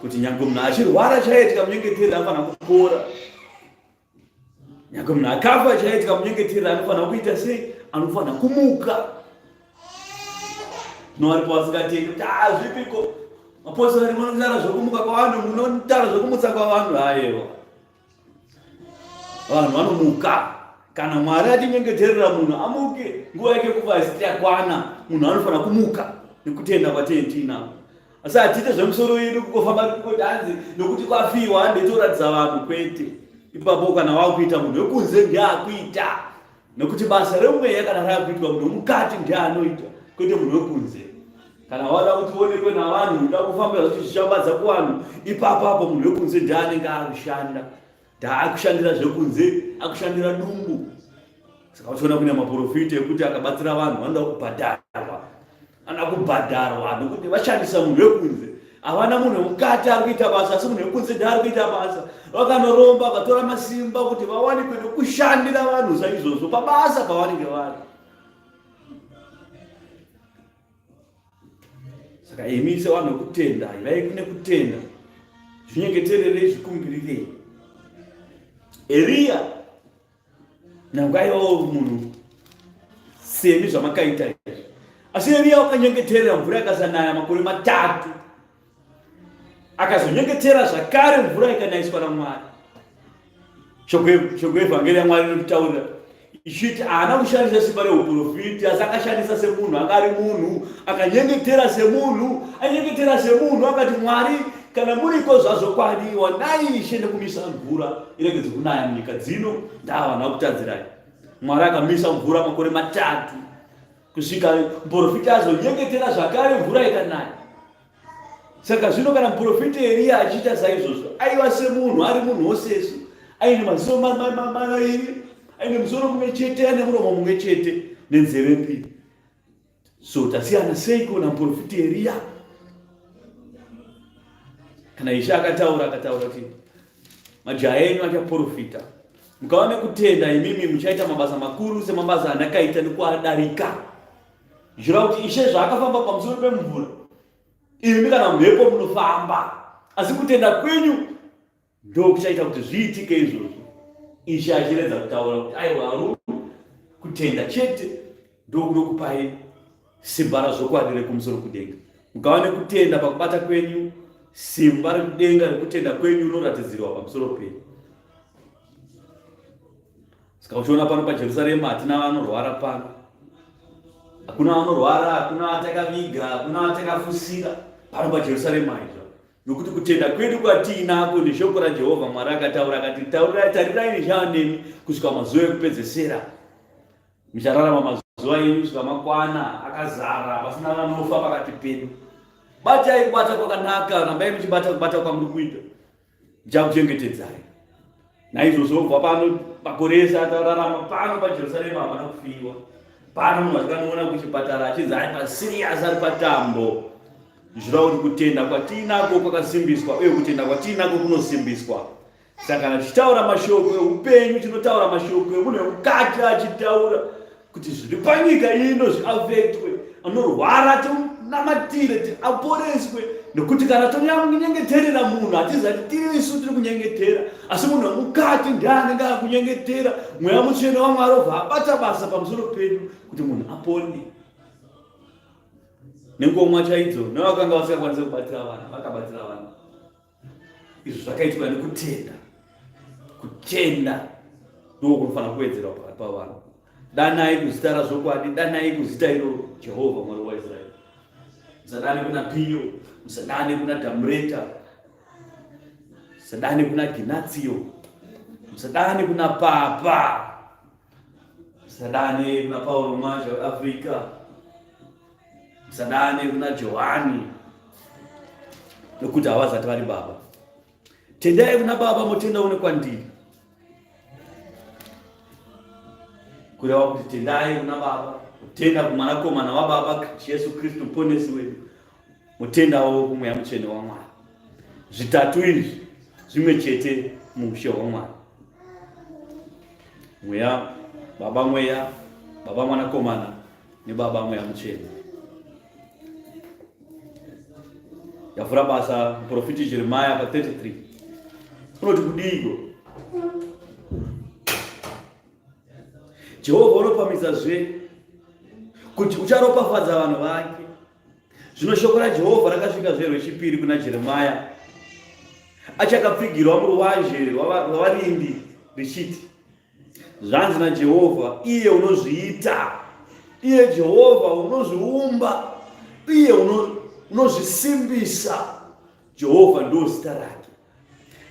kuti nyange munhu achirwara chaiye tikamunyengeterera anofanira kupora. Nyange munhu akafa chaiye tikamunyengeterera anofanira kuita sei? Anofanira kumuka. Zvino varipo vasingatendi kuti ah, zvipiko mapostori munotaura zvokumuka kwavanhu, munotaura zvokumutsa kwavanhu. Aiwa, vanhu vanomuka kana Mwari achinyengeterera munhu amuke, nguva yake yekufa isati yakwana, munhu anofanira kumuka nekutenda kwatee tiinako. Asi hatiite zvemusoro yedu kungofamba kungoti hanzi nokuti kwafiwa handei toratidza vanhu kwete. Ipapo kana wakuita munhu wekunze ndiye akuita nokuti basa remweya kana rakuitwa munhu wemukati ndiye anoita kwete munhu wekunze. Kana wada kuti uonekwe navanhu uda kufambira zvichishambadza kuvanhu ipapo apo munhu wekunze ndiye anenge akushanda. Ndaakushandira zvekunze akushandira dumbu. Saka uchiona kune maporofita ekuti akabatsira vanhu vanoda kubhadharwa anoda kubhadharwa nokuti vashandisa munhu wekunze havana munhu wemukati ari kuita basa asi munhu wekunze ndiari kuita basa vakanoromba vakatora masimba kuti vawanikwe nokushandira vanhu saizvozvo pabasa pavanenge vari saka imi sevanhu vekutenda ivai kune kutenda zvinyengetererei zvikumbirirei eriya Nyange aivawo munhu semi zvamakaita izvi. Asi Eriya wakanyengeterera mvura yakasanaya makore matatu. Akazonyengetera zvakare mvura ikanayiswa naMwari. Shoko yevhangeri yaMwari inotitaurira ichiti haana kushandisa simba reuprofiti asi akashandisa semunhu anga ari munhu akanyengetera semunhu anyengetera semunhu akati Mwari Kana muriko zvazvokwadi, wanai Ishe nekumisa mvura iregedze kunaya munyika dzino, ndava vanhu vakutadzirai. Mwari akamisa mvura makore matatu kusvika muprofita azonyengetera zvakare mvura ikanaya. Saka zvino kana muprofita Eriya achiita saizvozvo, aiva semunhu, ari munhu wosesu, aine maziso maviri, aine musoro mumwe chete, aine muromo mumwe chete nenzeve mbiri. So tasiyana seiko namuprofita Eriya? Kana Ishe akataura, akataura kuti majaya enyu achaprofita, mukava nekutenda imimi muchaita mabasa makuru semabasa andakaita nekuadarika. Zvireva kuti Ishe zvaakafamba pamusoro pemvura, imi kana mhepo munofamba, asi kutenda kwenyu ndokuchaita kuti zviitike izvozvo. Ishe achiredza kutaura kuti aiwa arume, kutenda chete ndokunokupai simba razvokwadi rekumusoro kudenga. Mukava nekutenda pakubata kwenyu, simba rekudenga rekutenda kwenyu rinoratidzirwa pamusoro penyu. Saka uchiona pano paJerusarema hatina vanorwara pano, hakuna vanorwara, hakuna vatakaviga, hakuna vatakafusira pano paJerusarema izvo, nokuti kutenda kwedu kwatiinako neshoko raJehovha Mwari akataura akati, tarirai ndichava nemi kusvika mazuva ekupedzesera. Muchararama mazuva enyu kusvika makwana akazara, pasina vanofa pakati pedu. Batai kubata kwakanaka, rambai muchibata kubata kwamuri kuita. Ndichakuchengetedzai. Naizvozvo kubva pano makore ese atararama pano paJerusarema hapana kufiwa. Pano munhu atikanoona kuchipatara achinzi ari pasirias ari patambo. Zvireva kuti kutenda kwatiinako kwakasimbiswa uye kutenda kwatiinako kunosimbiswa. Saka kana tichitaura mashoko eupenyu tinotaura mashoko emunhu emukati achitaura kuti zviri panyika ino zviafektwe anorwara timunamatire ti aporeswe nekuti kana tonyanyengeterera munhu hatizati tiri isu tiri kunyengetera asi munhu wemukati ndiye anenge akunyengetera mweya mutsvene wamwari obva abata basa pamusoro pedu kuti munhu apone nengomwa chaidzo nevakanga vasingakwanise kubatira vana vakabatira vana Izvi zvakaitwa nekutenda. Kutenda ndiko kunofanira kuwedzerwa pakati pavanhu. Danai kuzita razvokwadi, danai kuzita iroro Jehovha Mwari waIsraeri. Musadane kuna Piyo, musadane kuna Damureta, musadane kuna Ginatsiyo, musadane kuna Papa, musadane kuna Pauro Mwazha weAfrica. Musadane kuna Johani nokuti havazati vari baba. Tendai kuna baba motendawo nekwandiri. Kureva kuti tendai kuna baba, kutenda kumwanakomana wababa Jesu Kristu muponesi wedu, motendawo kumweya mutsvene waMwari. Zvitatu izvi zvimwe chete muushe hwaMwari. Mweya baba, mweya baba, mwanakomana nebaba mweya mutsvene yavhura basa muprofiti jeremia pa 33 unoti kudiiko jehovha unopamidza zve kuti ucharopafadza vanhu vake zvino shoko rajehovha rakasvika zve rwechipiri kuna jeremia achakapfigirwa muruvazhe rwavarindi richiti Zvanzi naJehovha, iye unozviita, iye Jehovha unozviumba, iye unozvisimbisa. Jehovha ndo zita rake.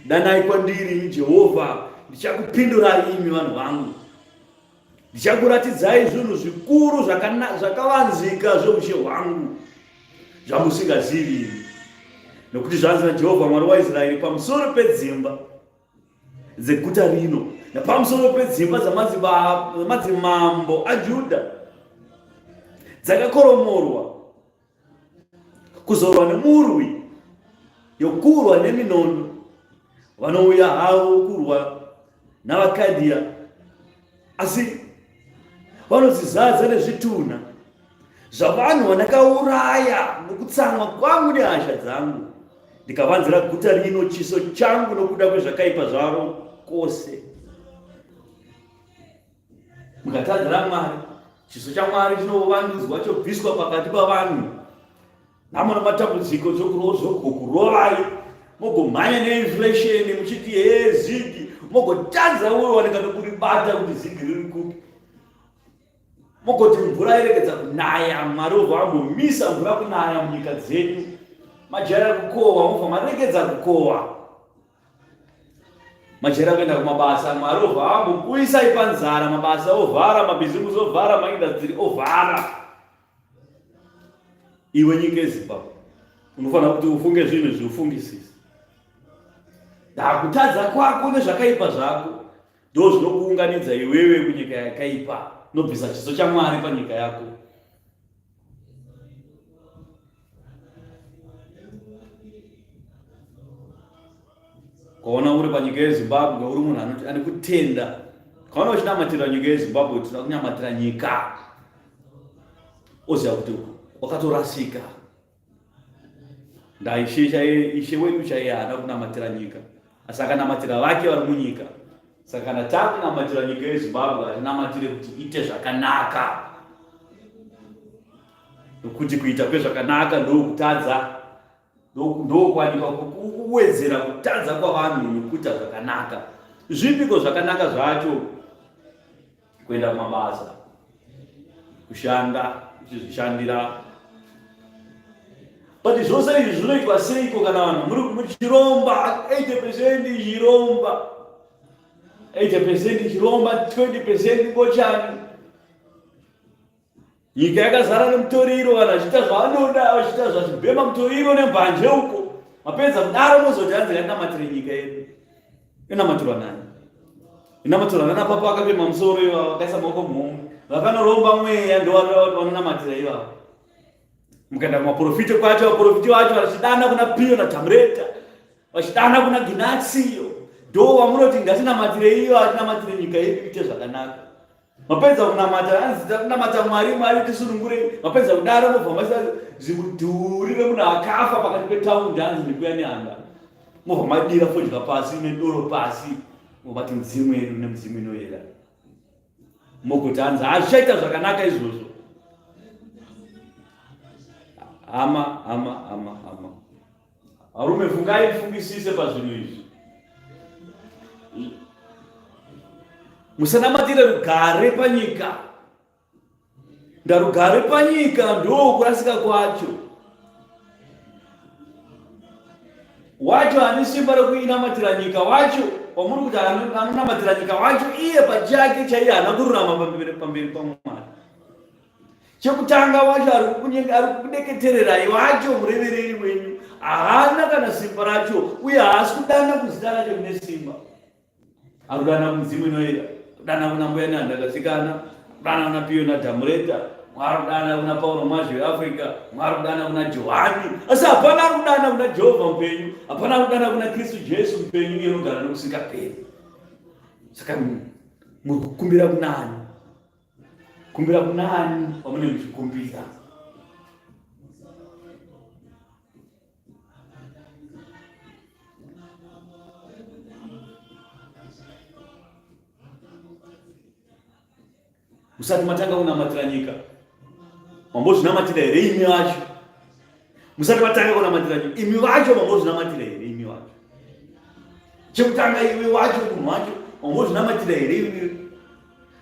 Danai kwandiri ini Jehovha, ndichakupindurai imi vanhu vangu. Ndichakuratidzai zvinhu zvikuru zvakavanzika zveushe hwangu zvamusingazivi imi. Nokuti zvanzi naJehovha Mwari waIsraeri pamusoro pedzimba dzeguta rino napamusoro pedzimba dzamadzimambo aJudha dzakakoromorwa kuzorwa nemurwi yokurwa neminondo vanouya havo kurwa navakadhiya asi vanodzizadza nezvitunha zvavanhu vandakauraya nokutsamwa kwangu nehasha dzangu ndikavanzira guta rino chiso changu nokuda kwezvakaipa zvaro kwose mukatadzira mwari chiso chamwari chinovandudzwa chobviswa pakati pavanhu Nhamo nematambudziko zvokurovai mogomhanya neinflation muchiti hee zigi mogotadza urowanika nokuribata kuti zigi riri kupi mogoti mvura iregedza kunaya mwari obva ambomisa mvura kunaya munyika dzenyu majaira kukohwa mobva maregedza kukohwa. Majaira kuenda kumabasa, Mwari obva ambokuisai panzara, mabasa ovhara, mabhizimusi ovhara, maindastiri ovhara. Iwe nyika yeZimbabwe unofanira kuti ufunge zvinhu izvi ufungisise. Ndakutadza kwako nezvakaipa zvako ndo zvinokuunganidza iwewe kunyika yakaipa, nobvisa chiso chaMwari panyika yako. Ukaona uri panyika yeZimbabwe uri munhu anoti ane kutenda. Ukaona uchinamatira nyika yeZimbabwe tinoda kunamatira nyika. Oziva kuti wakatorasika. Ndaishe chaiye ishe wedu chaiye haana kunamatira nyika. Asi akanamatira vake vari munyika. Saka kana takunamatira nyika yeZimbabwe hatinamatire kuti ite zvakanaka. Nokuti kuita kwezvakanaka ndokutadza. Ndokwanikwa kuwedzera kutadza kwavanhu nokuita zvakanaka. Zvipiko zvakanaka zvacho? Kuenda kumabasa, kushanda, uchizvishandira. But zvose izvi zvinoitwa seiko kana vanhu muri muchiromba 80 percent chiromba 80 percent chiromba 20 percent ngochani Nyika yakazara nemutoriro, vanhu vachiita zvavanoda, vachiita zvachibhema mutoriro nembanje uko. Mapedza kudaro mozoti hanzi ngatinamatire nyika yedu. Inamatirwa nani? Inamatirwa nana papa vakapema musoro ivavo, vakaisa maoko muhomwe. Vakanoromba mweya ndovanonamatira ivavo. Mukaenda kumaprofita kwacho, vaprofita vacho vachidana kuna Piyo naTamureta, vachidana kuna Ginatsiyo. Ndo vamunoti ngatinamatire iyo, atinamatire nyika yedu ite zvakanaka. Mapedza kunamata hanzi takunamata Mwari, Mwari tisunungure. Mapedza kudaro mobva maisa zimudhuri remunhu akafa pakati petaundi hanzi ndikuya nehanda. Mobva madira fodya pasi nedoro pasi. Mobati mudzimu yedu nemudzimu inoyera. Mogoti hanzi hazvichaita zvakanaka izvozvo. Hama, hama, hama, hama. Varume fungai fungisise pazvinhu izvi. Musanamatire rugare panyika. Ndarugare panyika ndo kurasika kwacho. Wacho ane simba rekuinamatira nyika wacho wamuri kuti anonamatira nyika wacho iye pachake chaiye haana kururama pamberi paMwari. Chekutanga wacho ari kukudeketererai wacho murevereri wenyu haana kana simba racho uye haasi kudana kuzita racho rine simba. Ari kudana kumudzimu inoera, kudana kuna mbuya nehandakasikana, kudana kuna Piyo naDhamureta, mwari kudana kuna Pauro Mwazhi weAfrica, mwari kudana kuna Johani, asi hapana ari kudana kuna Jehovha mupenyu, hapana ari kudana kuna Kristu Jesu mupenyu iye unogara nokusingaperi. Saka muri kukumbira kunani? Kumbira kunani pamunenge muchikumbira? Musati matanga kunamatira nyika, mambozvinamatira here imi vacho? Musati matanga kunamatira nyika, imi vacho mambozvinamatira here imi vacho? Chekutanga iwe wacho munhu wacho mambozvinamatira here iwe?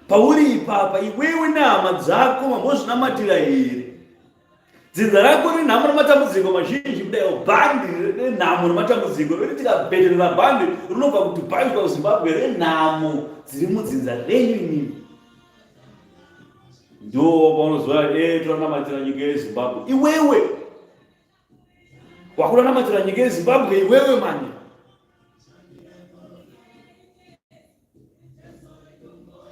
Pauri ipapa iwewe nehama dzako mambozvinamatira here? Dzinza rako renhamo nematambudziko mazhinji kudai bhandi renhamo nematambudziko rekuti tikabheterera bhandi rinobva kuDubai kusvika kuZimbabwe renhamo dziri mudzinza renyu imimi. Ndo paunoziva e tonamatira nyika yeZimbabwe iwewe wakunonamatira nyika yeZimbabwe iwewe mani.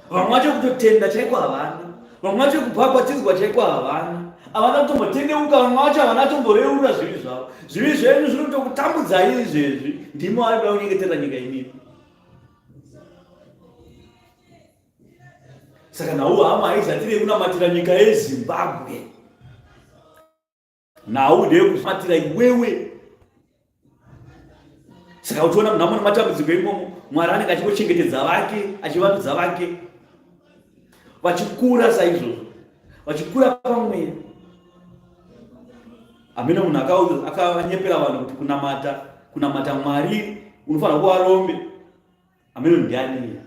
Vamwe vacho kutotenda chaiko havana, vamwe vacho kubhabhatidzwa chaiko havana, havana kutombotendeuka, vamwe vacho havana tomboreurura zvivi zvavo. Zvivi zvenyu zviri kutokutambudzai izvezvi, ndimi vari kuda kunyengetera nyika imimi. Saka nhau hama haizatire yekunamatira nyika yeZimbabwe. Nhau ndeyekunamatira iwewe. Saka uchiona munhu amone matambudziko imomo, Mwari anenge achingochengetedza vake, achivandudza vake, vachikura saizvozvo, vachikura pamweya. Hameno munhu akanyepera vanhu kuti kunamata kunamata Mwari unofanira kuva rombe. Hameno ndiani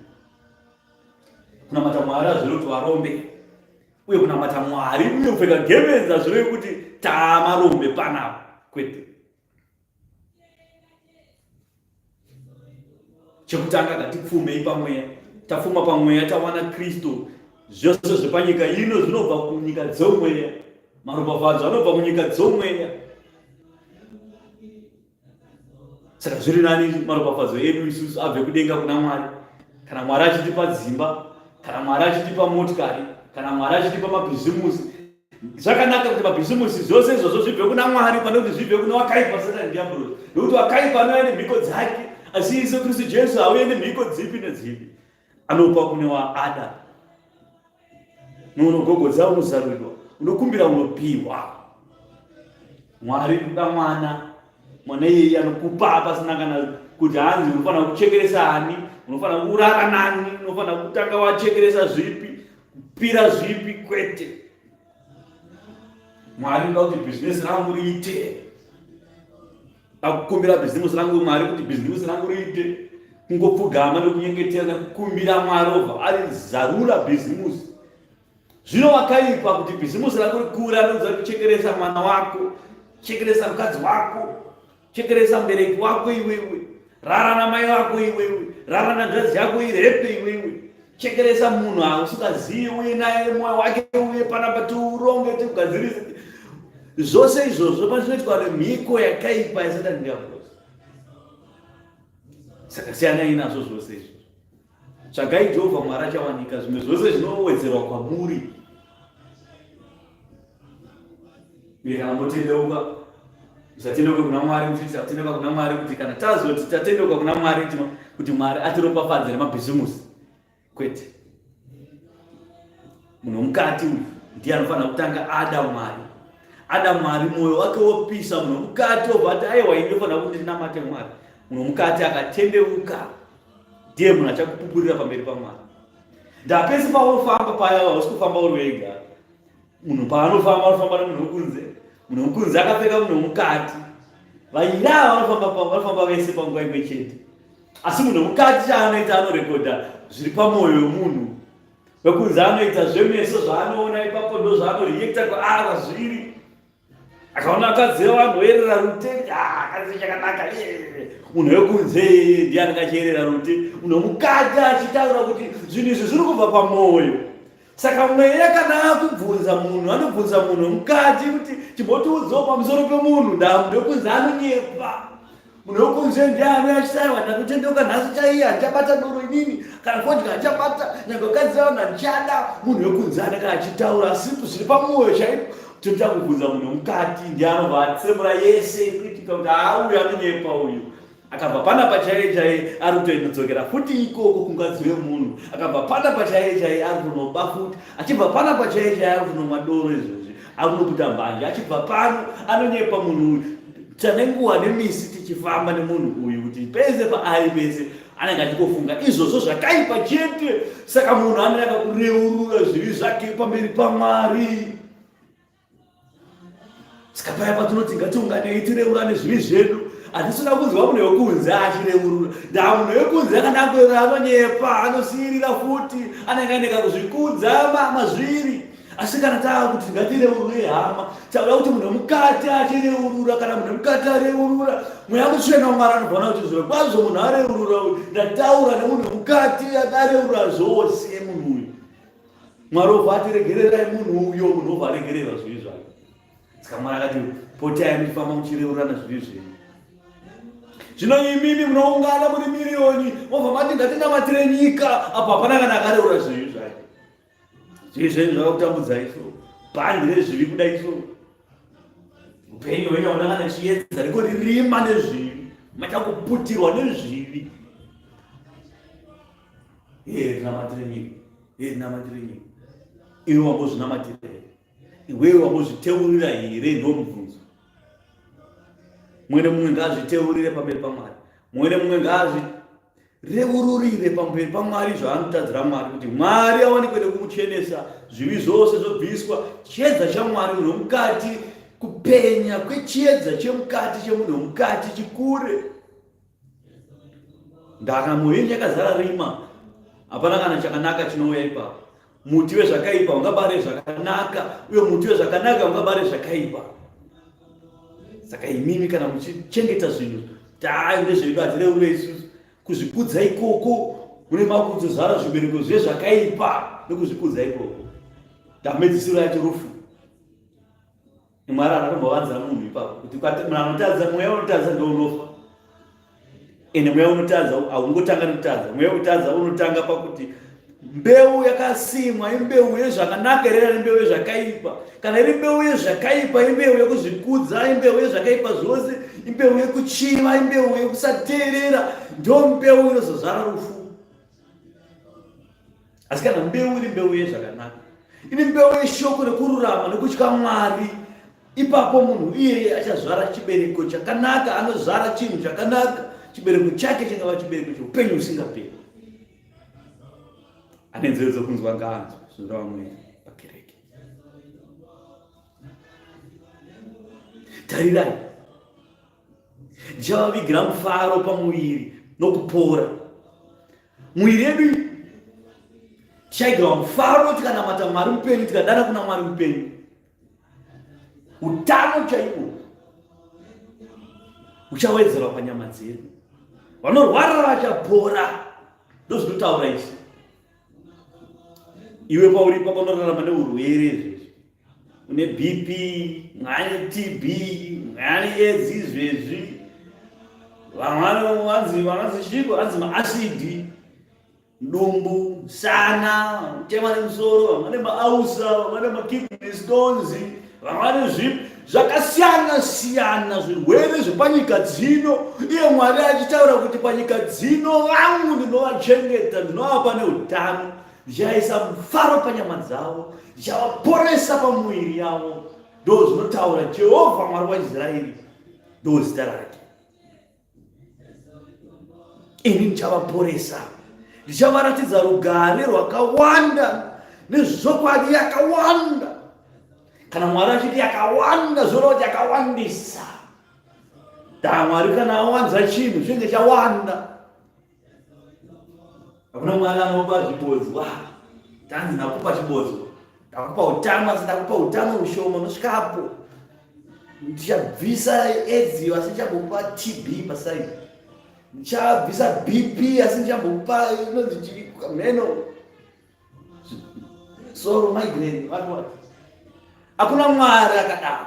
kunamata Mwari hazvirevi kuti varombe uye kunamata Mwari uye kupfeka gemenzi hazvirevi kuti taamarombe panapa kwete. Chekutanga ngatipfumei pamweya. Tafuma pamweya tawana Kristu. Zvose zvepanyika ino zvinobva kunyika dzomweya. Maropafadzo anobva kunyika dzomweya. Saka zviri nani maropafadzo edu isusu abve kudenga kuna Mwari. Kana Mwari achitipa dzimba, kana Mwari achitipa motikari, kana Mwari achitipa mabhizimusi, zvakanaka kuti mabhizimusi zvose izvozvo zvibve kuna Mwari pane kuti zvibve kuna wakaipa Satani Diabhurosi. Nokuti wakaipa anouya nemhiko dzake, asi Isu Kristu Jesu hauye nemhiko dzipi nedzipi. Anopa kune waada. Unogogodza unozarurirwa, unokumbira unopiwa. Mwari kuda mwana, mwana iyeye anokupa pasina kana kuti hanzi unofanira kuchekeresa ani, unofanira kurara nani, unofanira kutanga wachekeresa zvipi, kupira zvipi, kwete. Mwari unoda kuti bhizinesi rangu riite. Akukumbira bhizimusi rangu Mwari kuti bhizimusi rangu riite, kungopfugama nekunyengetera nekukumbira Mwari obva arizarura bhizimusi. Zvino wakaipa kuti bhizimusi rako rikure, anoudza kuchekeresa mwana wako, chekeresa mukadzi wako, chekeresa mubereki wako iwewe, rara namai vako iwewe, rara nanzvadzi yako irepe iwewe, chekeresa munhu ausingazivi uye naye mwoyo wake uye panapa tiuronge tiugadzirise. Zvose izvozvo pazvinoitwa nemhiko yakaipa yasatani diablosi. Saka siyanai nazvo zvose izvozvo. Tsvagai Jehovha Mwari achawanika, zvimwe zvose zvinowedzerwa kwamuri. Uye kana motendeuka, musatendeuke kuna Mwari muchiti tatendeuka kuna Mwari kuti kana tazoti tatendeuka kuna Mwari kuti Mwari atiropafadze nemabhizimusi. Kwete. Munhu womukati uyu ndiye anofanira kutanga ada Mwari. Ada Mwari, mwoyo wake wopisa, munhu womukati obva ati aiwa ini ndofanira kuti ndinamate Mwari. Munhu womukati akatendeuka ndiye munhu achakupupurira pamberi paMwari. Ndapese paunofamba paya hausi kufamba uri wega. Munhu paanofamba anofamba nemunhu wekunze. Munhu wekunze akapfeka munhu wemukati. Vaviri ava vanofamba vanofamba vese panguva imwe chete. Asi munhu wemukati chaanoita anorekodha zviri pamwoyo wemunhu. Wekunze anoita zvemeso zvaanoona ipapo ndozvaanoreacta kwaari kwazviri. Akaona akadzi vevanhu voyerera rute, ah, akadzi chakanaka. Munhu wekunze ndiye anenge achiyerera rute. Munhu wemukati achitaura kuti zvinhu izvi zviri kubva pamwoyo. Saka mweya kana akubvunza munhu, anobvunza munhu wemukati kuti chimbotiudzawo pamusoro pemunhu. Ndaa munhu wekunze anonyepa. Munhu wekunze ndiye anouya achitaiwa ndatotendeuka nhasi chaiye handichabata doro inini kana fodya handichabata nyange vakadzi vanhu handichada. Munhu wekunze anenge achitaura asi zviri pamwoyo chaipo. Tinoita kubvunza munhu wemukati ndiye anobva atsemura yese kuitika kuti haa uyu anonyepa uyu. Akabva panapa chaiye chaiye ari kutoendodzokera futi ikoko kungadzi wemunhu. Akabva panapa chaiye chaiye ari kunoba futi. Achibva panapa chaiye chaiye ari kunomwa doro izvozvi. Ari kunoputa mbanje. Achibva pano anonyepa munhu uyu. Tane nguva nemisi tichifamba nemunhu uyu kuti pese paari pese anenge achikofunga izvozvo zvakaipa chete. Saka munhu anenge akakureurura zvivi zvake pamberi paMwari. Saka paya patinoti ngatiunganei tireurane zvivi zvedu, hatisina kunzwa munhu wekunze achireurura. Ndaa munhu wekunze akanakureurura anonyepa, anosiirira futi, anenge aine kakuzvikudza mazviri. Asi kana taa kuti ngatireurure hama, takuda kuti munhu wemukati achireurura. Kana munhu wemukati areurura, Mweya Mutsvene waMwari anobvaona kuti zviro kwazvo munhu areurura uyu, ndataura nemunhu wemukati akareurura zvose munhu uyu. Mwari obva ati regererai munhu uyo, munhu obva aregererwa zvivi zvake. Saka Mwari akati potai muchifamba muchireurirana zvivi zvenyu. Zvino imimi munoungana muri miriyoni mobva mati ngatinamatire nyika, apo hapana kana akareura zvivi zvake. Zvivi zvenyu zvakakutambudzai so, bhandi rezvivi kudai so. Upenyu hwenyu hauna kana chiedza, riko ririma nezvivi, machakuputirwa nezvivi. Iye rinamatire nyika, iye rinamatire nyika. Iwe wambozvinamatira here? Iwewe wambozviteurira here? Ndomubvunzo. Mumwe nemumwe ngaazviteurire pamberi paMwari. Mumwe nemumwe ngaazvireururire pamberi paMwari zvaanotadzira Mwari, kuti Mwari awanikwe nekumuchenesa, zvivi zvose zvobviswa. Chiedza chaMwari munhu wemukati, kupenya kwechiedza chemukati chemunhu wemukati chikure. Ndaramo yenyu yakazara rima, hapana kana chakanaka chinouya ipapo. Muti wezvakaipa ungabare zvakanaka, uye muti wezvakanaka ungabare zvakaipa. Saka imimi kana muchichengeta zvinhu, tayo ndezvedu, hatireure isusu. Kuzvikudza ikoko mune makudzozvara zvibereko zvezvakaipa nekuzvikudza ikoko. Ndamhedzisiro yacho rufu. Mwari anotombovanzira munhu ipapo kuti munhu anotadza mweya unotadza ndounofa. Ende mweya unotadza haungotanga nekutadza. Mweya wekutadza unotanga pakuti mbeu yakasimwa imbeu yezvakanaka here kana imbeu yezvakaipa. Kana iri mbeu yezvakaipa imbeu yekuzvikudza, imbeu yezvakaipa zvose, imbeu yekuchiva, imbeu yekusateerera, ndo mbeu inozozvara rufu. Asi kana mbeu iri mbeu yezvakanaka, iri mbeu yeshoko rekururama nekutya Mwari, ipapo munhu iyeye achazvara chibereko chakanaka, anozvara chinhu chakanaka, chibereko chake chingava chibereko cheupenyu husingaperi. Ane nzeve dzokunzwa ngaanzwe zvinoreva Mweya pakereke. Tarirai, ndichavavigira mufaro pamuviri nokupora. Muviri yedu tichaigirwa mufaro tikanamata Mwari mupenyu, tikadana kuna Mwari mupenyu. Utano chaihwo huchawedzerwa panyama dzedu, vanorwara vachapora. Ndozvinotaura izvi. Iwe pauri ipapo unorarama neurwere izvezvi, une BP, mwane TB, mwane AIDS izvezvi, vamwe vanzi vanzi chiko, vanzi maasidi, dumbu, musana, kutema nemusoro, vamwe vane maausa, vamwe vane makidney stones, vamwe vane zvipi zvakasiyana siyana, zvirwere zvepanyika dzino. Iye Mwari achitaura kuti panyika dzino vangu ndinovachengeta, ndinovapa neutano, ndichaisa mufaro panyama dzavo, ndichavaporesa pamuviri yavo. Ndo zvinotaura Jehovha Mwari waIsraeri, ndo zita rake. Ini ndichavaporesa, ndichavaratidza rugare rwakawanda nezvokwadi yakawanda. Kana Mwari achiti yakawanda, zvoreva kuti yakawandisa. Da Mwari kana awanza chinhu chinenge chawanda. Hakuna Mwari anopa zvibodzwa. Tanzi ndakupa chibodzwa, ndakupa utano, asi ndakupa utano ushoma unosvikapo. Ndichabvisa AIDS asi ndichambokupa TB paside. Ndichabvisa BP asi ndichambokupa inonzi chii mheno. Soro migraine what what. Hakuna Mwari akadaro.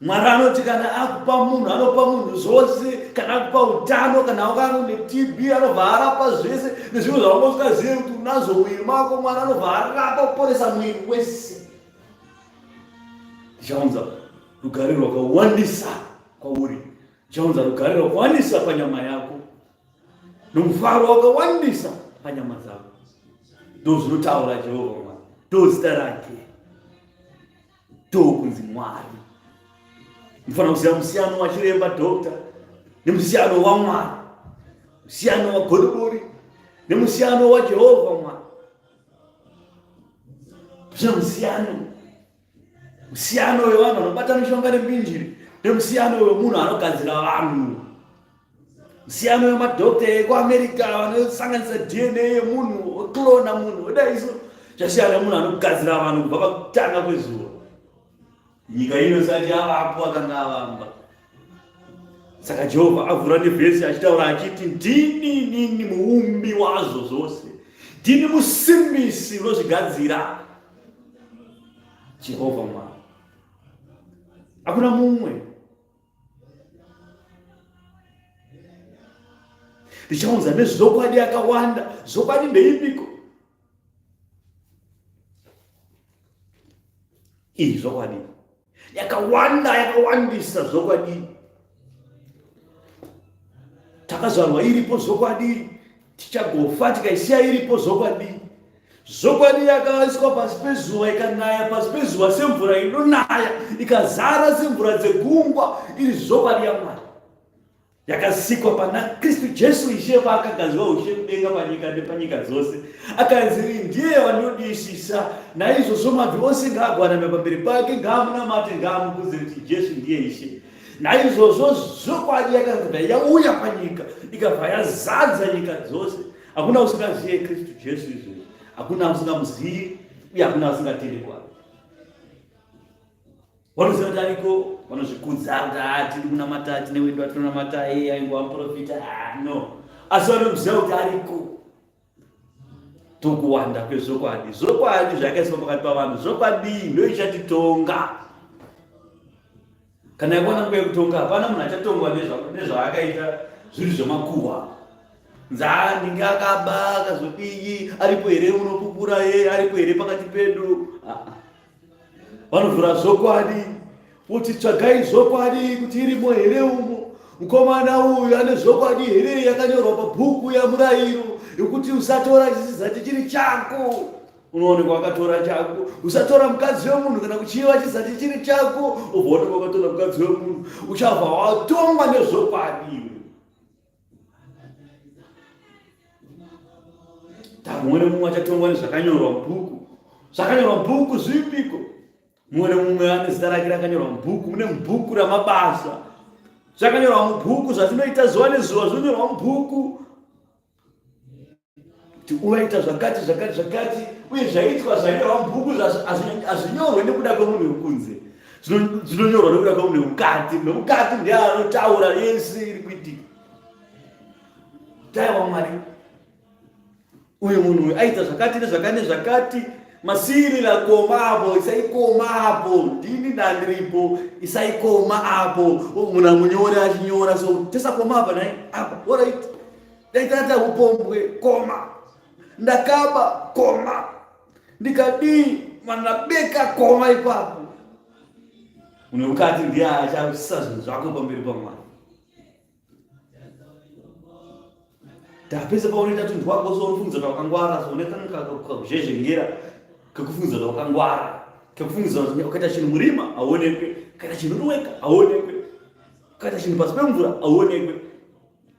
Mwari anoti kana akupa munhu anopa munhu zvose, kana akupa utano, kana wakanga une TB anobva arapa zvese nezvimwe zvawanga usingazive kuti unazvo muviri mako. Mwari anobva arapa kuporesa muviri wese. Ndichaunza rugare rwakawandisa kwauri, ndichaunza rugare rwakawandisa panyama yako nomufaro wakawandisa panyama dzako. Ndozvinotaura Jehovha Mwari, ndozita rake. Ndokunzi Mwari. Mufanira kuziva musiyano wachiremba doctor nemusiyano waMwari, musiyano waGodobori nemusiyano waJehovha Mwari. Zvine musiyano, musiyano wevanhu vanobata mishonga nembinjiri nemusiyano wemunhu anogadzira vanhu. Musiyano wemadhokta ekuAmerica vanosanganisa DNA yemunhu oklona munhu odaiso zvasiyana nemunhu anogadzira vanhu kubva pakutanga kwezuva nyika ino isati yavapo akanga avamba. Saka Jehovha avhura nevhesi achitaura achiti ndini nini muumbi wazvo zvose, ndini musimbisi unozvigadzira. Jehovha Mwari, hakuna mumwe. Ndichaunza nezvokwadi yakawanda. Zvokwadi ndeipiko? Iyi zvokwadi yakawanda, yakawandisa zvokwadi. Takazvarwa iripo zvokwadi, tichagofa tikaisiya iripo zvokwadi. Zvokwadi yakaiswa pasi pezuva ikanaya pasi pezuva semvura inonaya ikazara semvura dzegungwa, iri zvokwadi yaMwari yakasikwa pana Kristu Jesu Ishe paakagadzwa ushe kudenga panyika nepanyika dzose, akanzi ndiye wanodisisa. Naizvozvo mabvi ose ngaagwaname pamberi pake, ngaamunamate, ngaamukudze kuti Jesu ndiye Ishe. Naizvozvo zvokwadi yakabva yauya panyika ikabva yazadza nyika dzose. Hakuna usingazive Kristu Jesu izvozvo, hakuna usingamuzivi uye hakuna usingatendi kwaari. Vanoziva kuti ariko, vanozvikudza kuti ah, tiri kunamata, tine wedu atinonamata, iye aingova muprofita. Ah, no. Asi vanomuziva kuti ariko. Ndokuwanda kwezvokwadi. Zvokwadi zvakaiswa pakati pavanhu, zvokwadi ndoichatitonga. Kana yakwana nguva yekutonga, hapana munhu achatongwa nezvaakaita zviri zvemakuhwa. Nzaa ndinge akaba akazodii, aripo here unopupura ye, aripo here pakati pedu? Vanovhura zvokwadi voti tsvagai zvokwadi kuti irimo here umo. Mukomana uyu ane zvokwadi here yakanyorwa pabhuku yamurayiro yekuti usatora chisizati chiri chako. Unoonekwa wakatora chako. Usatora mukadzi wemunhu kana kuchiva chisati chiri chako. Ubva waonekwa wakatora mukadzi wemunhu, uchabva watongwa nezvokwadi iwe. Mumwe nemumwe achatongwa nezvakanyorwa mubhuku. Zvakanyorwa mubhuku zvipiko? Mumwe nemumwe ane zita rake rakanyorwa mubhuku. Mune mubhuku ramabasa. Zvakanyorwa mubhuku zvatinoita zuva nezuva zvinonyorwa mubhuku. Kuti uvaita zvakati zvakati zvakati uye zvaitwa zvainyorwa mubhuku hazvinyorwe nekuda kwemunhu wekunze. Zvinonyorwa nekuda kwemunhu wemukati. Munhu wemukati ndiye anotaura yese iri kuitika. Taiwa Mwari uyu munhu uyu aita zvakati nezvakati nezvakati masirira koma apo isai koma apo ndini ndandiripo isai koma apo munhu amunyore achinyora so tesa koma apa nai apa orit dai tata upombwe koma ndakaba koma ndikadii manabeka koma ipapo munhu wemukati ndiye achaisa zvinhu zvako pamberi pamwari Tapese paunoita tunhu twako so unofungidzira kuti wakangwara so une kakuzhezhengera kekufungidzira kuti wakangwara kekufungidzira kuti ukaita chinhu murima hauonekwe ukaita chinhu uri wega hauonekwe ukaita chinhu pasi pemvura hauonekwe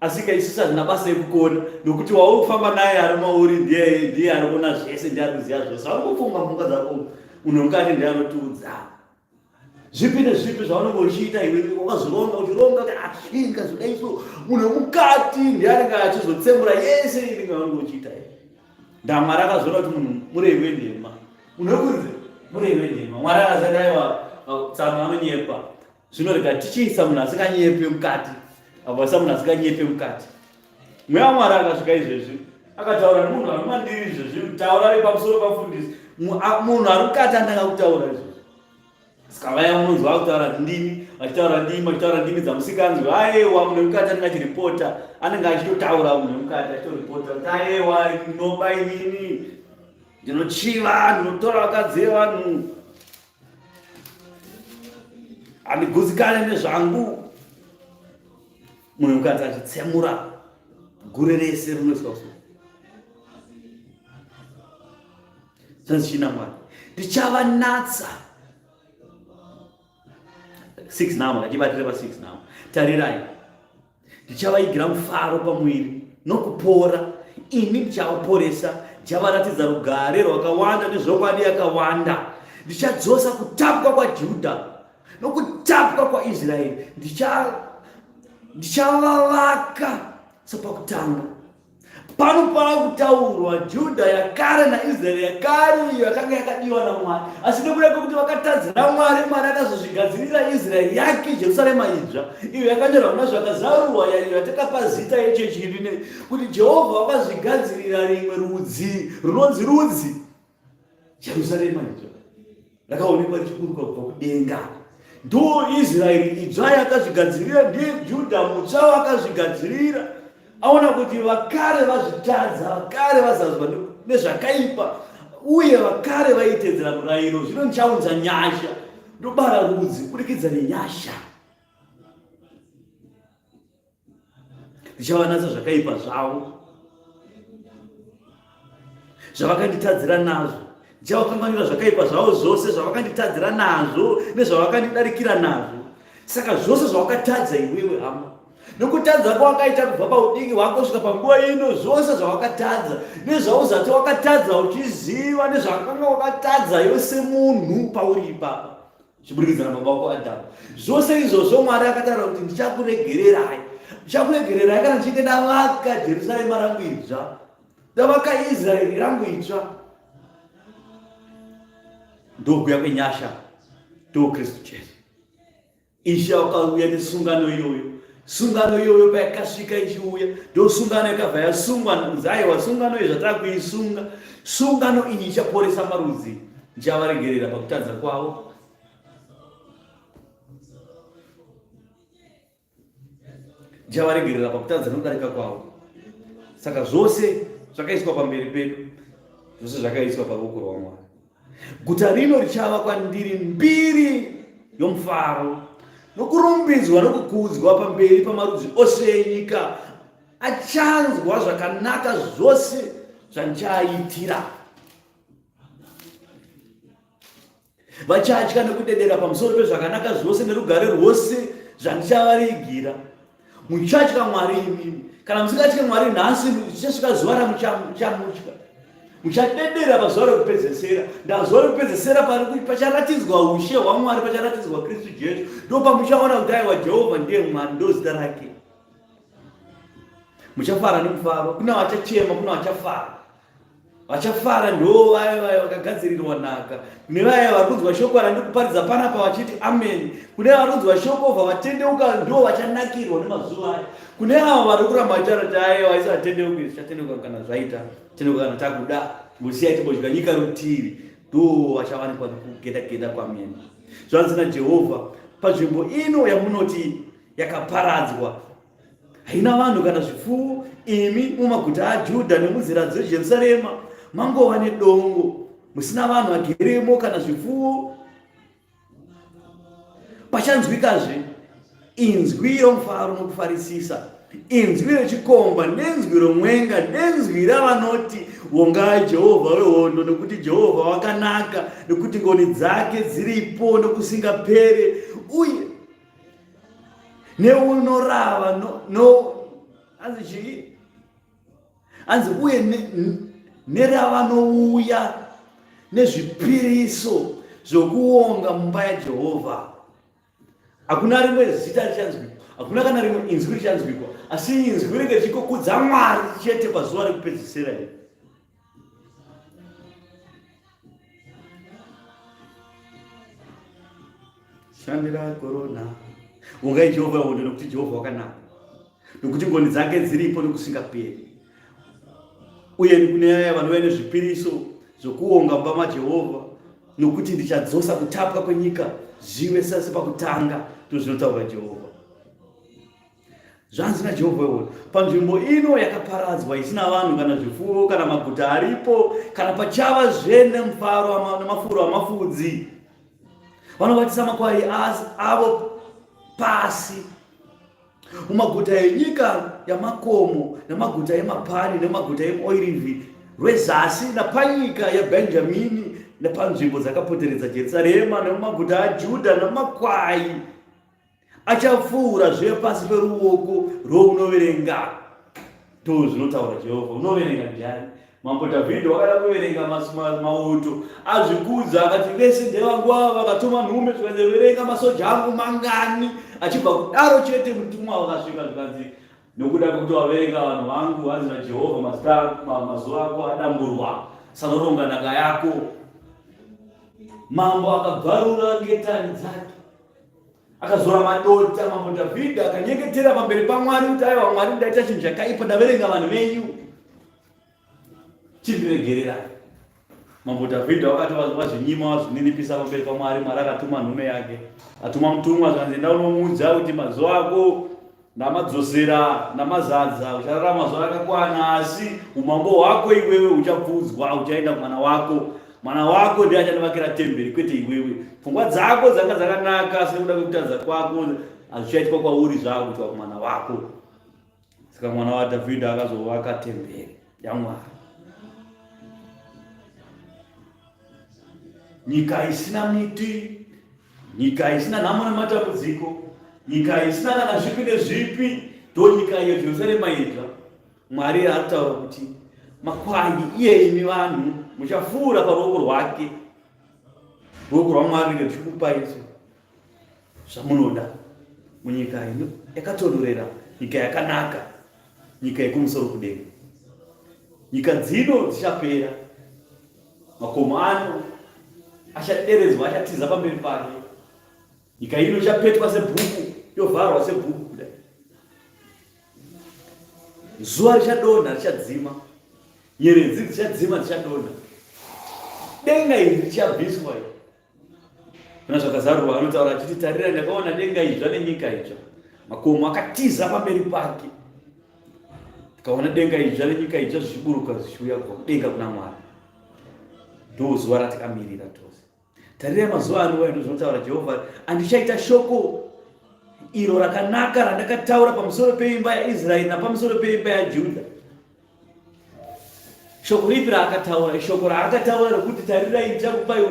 asi ka isusu hazvina basa yekukona nokuti wauri kufamba naye ari mauri ndiye ndiye ari kuona zvese ndiye ari kuziva zvose ari kufunga mhunga dzako munhu mukati ndiye anotiudza Zvipi nezvipi zvaunenge uchiita iwe wakazvironga uchironga kuti ashinga ah, zvodai so munhu wemukati ndiye anenge achizotsemura yese inenge yaunenge uchiita iwe. Ndamwari akazoona kuti munhu murevi wenhema munhu wekunze murevi wenhema. Mwari akazati aiwa tsano anonyepa zvino rega tichiisa munhu asinganyepe mukati avaisa munhu asinganyepe mukati. Mweya waMwari akasvika izvezvi akataura nemunhu ari mandiri izvezvi kutaura ari pamusoro pamufundisi munhu ari mukati andanga kutaura izvezvi saka vaya munonzwa vakutaura ndimi vachitaura ndimi vachitaura ndimi dzamusikanzwi ayewa munhu wemukati anenge achiripota anenge achitotaura munhu wemukati achitoripota kuti ayewa ndinoba inini ndinochiva ndinotora vakadzi vevanhu handigutsikane nezvangu Munhu mukadzi achitsemura gure rese rinoiswa so. Zvanzi china Mwari. Ndichavanatsa. 6 now, ngatibatire pa 6 now. Tarirai. Ndichavaigira mufaro pamuviri nokupora. Ini ndichavaporesa, ndichavaratidza rugare rwakawanda nezvokwadi yakawanda. Ndichadzosa kutapwa kwaJudha nokutapwa kwaIsraeri ndichavavaka sepakutanga. Pano pava kutaurwa Judha yakare naIsraeri yakare iyo yakanga yakadiwa naMwari, asi nekuda kwekuti vakatadzira Mwari, Mwari akazozvigadzirira Israeri yake, Jerusarema idzva, iyo yakanyorwa muna Zvakazarurwa, iyo yatakapa zita yechechi ine kuti Jehovha wakazvigadzirira rimwe rudzi runonzi rudzi Jerusarema idzva rakaonekwa richiburuka kubva kudenga. Ndo Israeri idzva yakazvigadzirira, ndiye Judha mutsva wakazvigadzirira. Aona kuti vakare vazvitadza, vakare vazadzwa nezvakaipa uye vakare vaitedzera murayiro. Zvino ndichaunza nyasha, ndobara rudzi kuburikidza nenyasha. Ndichavanatsa zvakaipa zvavo zvavakanditadzira nazvo ndichavakanganwira zvakaipa zvavo zvose zvavakanditadzira nazvo nezvavakandidarikira nazvo saka zvose zvawakatadza iwewe hama nokutadza kwawakaita kubva paudiki hwako kusvika panguva ino zvose zvawakatadza nezvauzati wakatadza uchiziva nezvakanga wakatadza iwe semunhu pauri ipapa zviburikidza nababa wako Adhamu. Zvose izvozvo Mwari akataura kuti ndichakuregererai, ndichakuregererai kana ndichinge ndavaka Jerusarema rangu idzva, ndavaka Israeri rangu idzva. Ndokuuya kwenyasha, ndoKristu Jesu. Ishe wakauya nesungano iyoyo. Sungano iyoyo payakasvika ichiuya, ndosungano yakabva yasungwa kunzi aiwa, sungano iyi zvatakuisunga, sungano iyi ichaporesa marudzi, ndichavaregerera pakutadza kwavo. Ndichavaregerera pakutadza nokudarika kwavo. Saka zvose zvakaiswa pamberi pedu, zvose zvakaiswa paruoko rwaMwari. Guta rino richava kwandiri mbiri yomufaro nokurumbidzwa nokukudzwa pamberi pamarudzi ose enyika achanzwa zvakanaka zvose zvandichaaitira. Vachatya nokudedera pamusoro pezvakanaka zvose nerugare rwose zvandichavavigira. Muchatya Mwari imimi. Kana musingatye Mwari nhasi, richasvika zuva ramuchamutya. Muchadedera pazuva rekupedzesera. Ndazuva rekupedzesera pacharatidzwa ushe hwaMwari, pacharatidzwa Kristu Jesu. Ndo pamuchaona kuti aiwa Jehovha ndiye Mwari, ndo zita rake. Muchafara nemufaro. Kuna vachachema, kuna vachafara. Vachafara ndo vaya vaya vakagadzirirwa nhaka, kune vaya vari kunzwa shoko randiri kuparidza panapa vachiti ameni. Kune vari kunzwa shoko bva vatendeuka ndo vachanakirwa nemazuva aya. Kune avo vari kuramba vachitaura kuti aiwa isu hatendeuki, tichatendeuka kana zvaita, tendeuka kana takuda, timbosiyai timbodya nyika rutivi, ndo vachawanikwa nekugeda geda kwamene. Zvanzi naJehovha, panzvimbo ino yamunoti yakaparadzwa haina vanhu kana zvipfuwo, imi mumaguta aJudha nemunzira dzeJerusarema mangova nedongo, musina vanhu vageremo kana zvipfuwo. Pachanzwikazve inzwi romufaro nokufarisisa, inzwi rechikomba nenzwi romwenga nenzwi ravanoti, Vongai Jehovha wehondo, nokuti Jehovha wakanaka, nokuti ngoni dzake dziripo nokusingapere, uye neunorava no, no hanzi chii hanzi uye neravanouya nezvipiriso zvokuonga mumba yaJehovha. Hakuna rimwe zita richanzwikwa, hakuna kana rimwe inzwi richanzwikwa, asi inzwi ringe richikokudza Mwari chete pazuva rekupedzisira iri. Shandira korona. Ungai Jehovha hondo nokuti Jehovha wakanaka. Nokuti ngoni dzake dziripo nokusingaperi. Uye kune aya vanouya nezvipiriso zvokuonga mumba maJehovha, nokuti ndichadzosa kutapwa kwenyika zvive sesepakutanga, ndozvinotaura Jehovha. Zvanzi naJehovha wehondo, panzvimbo ino yakaparadzwa isina vanhu kana zvipfuwo kana maguta aripo, kana pachava zve nemufaro nemafuro amafudzi, vanovatisa makwai avo pasi mumaguta enyika yamakomo nemaguta emapani nemaguta emoirivhi rwezasi napanyika yeBhenjamini nepanzvimbo dzakapoteredza Jerusarema nemumaguta aJudha namakwai Achapfuura zve pasi peruoko rwounoverenga. Ndoo zvinotaura Jehovha. Unoverenga ndiani? Mambo Dhavhidhi wakada kuverenga mauto azvikudza akati vese ndevangu ava vakatuma nhume zvikanzi verenga masoja angu mangani achibva kudaro chete mutumwa wakasvika zvikanzi nokuda kwekuti waverenga vanhu vangu hanzi naJehovha mazita mazuva ako adamburwa sanoronga nhaka yako mambo akabvarura ngetani dzake Akazora madota mambo Dhavhidhi akanyengetera pamberi paMwari kuti aiwa Mwari ndaita chinhu chakaipa ndaverenga vanhu venyu chindiregerera. Mambo Dhavhidhi wakati wazvinyima wazvininipisa pamberi paMwari, Mwari akatuma nhume yake atuma mutumwa zvanzi enda unomuudza kuti mazuva ako ndamadzosera ndamazadza uchararama mazuva akakwana asi umambo hwako iwewe uchapfuudzwa uchaenda kumwana wako Mwana wako ndiye achandivakira temberi kwete iwewe. Pfungwa dzako dzanga dzakanaka asi nekuda kwekutadza kwako hazvichaitwa kwauri zvakuitwa kumwana wako. Saka mwana waDhavhidhi akazovaka temberi yaMwari. Nyika isina miti, nyika isina nhamo nematambudziko, nyika isina kana zvipi nezvipi, ndonyika iyo Jerusarema idzva. Mwari arikutaura kuti makwai iye imi vanhu muchafuura paruoko rwake. Ruoko rwaMwari ringe richikupai zvamunoda munyika ino yakatonhorera, nyika yakanaka, nyika yekumusoro kudenga. Nyika dzino dzichapera, makomo ano achaderedzwa, achatiza pamberi pake. Nyika ino ichapetwa sebhuku, yovharwa sebhuku kudai. Zuva richadonha richadzima, nyeredzi dzichadzima dzichadonha, denga iri richabviswa iri. Kuna zvakazarurwa anotaura achiti, tarira ndakaona denga idzva nenyika itsva, makomo akatiza pamberi pake. Tikaona denga idzva nenyika itsva zvichiburuka zvichiuya kubva kudenga kuna Mwari. Ndo zuva ratakamirira tose. Tarirai mazuva anouya, ndozvinotaura Jehovha, andichaita shoko iro rakanaka randakataura pamusoro peimba yaIsraeri napamusoro peimba yaJudha. Shoko ripi raakataura? Shoko raakataura rokuti tarirai ndichakupai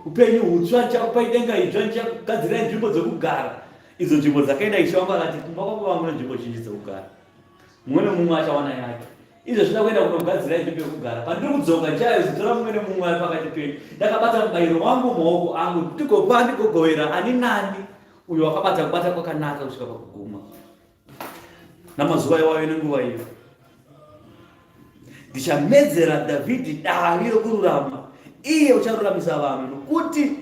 upenyu hutsva, ndichakupai denga idzva, ndichakugadzirai nzvimbo dzokugara. Idzo nzvimbo dzakaenda Ishe wangu akati kumba kwangu vangu nenzvimbo zhinji dzokugara. Mumwe nemumwe achawana yake. Izvo zvinoda kuenda kunogadzirai nzvimbo yokugara. Pandiri kudzoka ndichazotora mumwe nemumwe ari pakati penyu. Ndakabata mubayiro wangu mumaoko angu, ndigopa ndigogovera ani nani uyo wakabata kubata kwakanaka kusvika pakuguma. Namazuva iwayo nenguva iyo ndichamedzera Dhavhidhi davi rokururama, iye ucharuramisa vanhu nokuti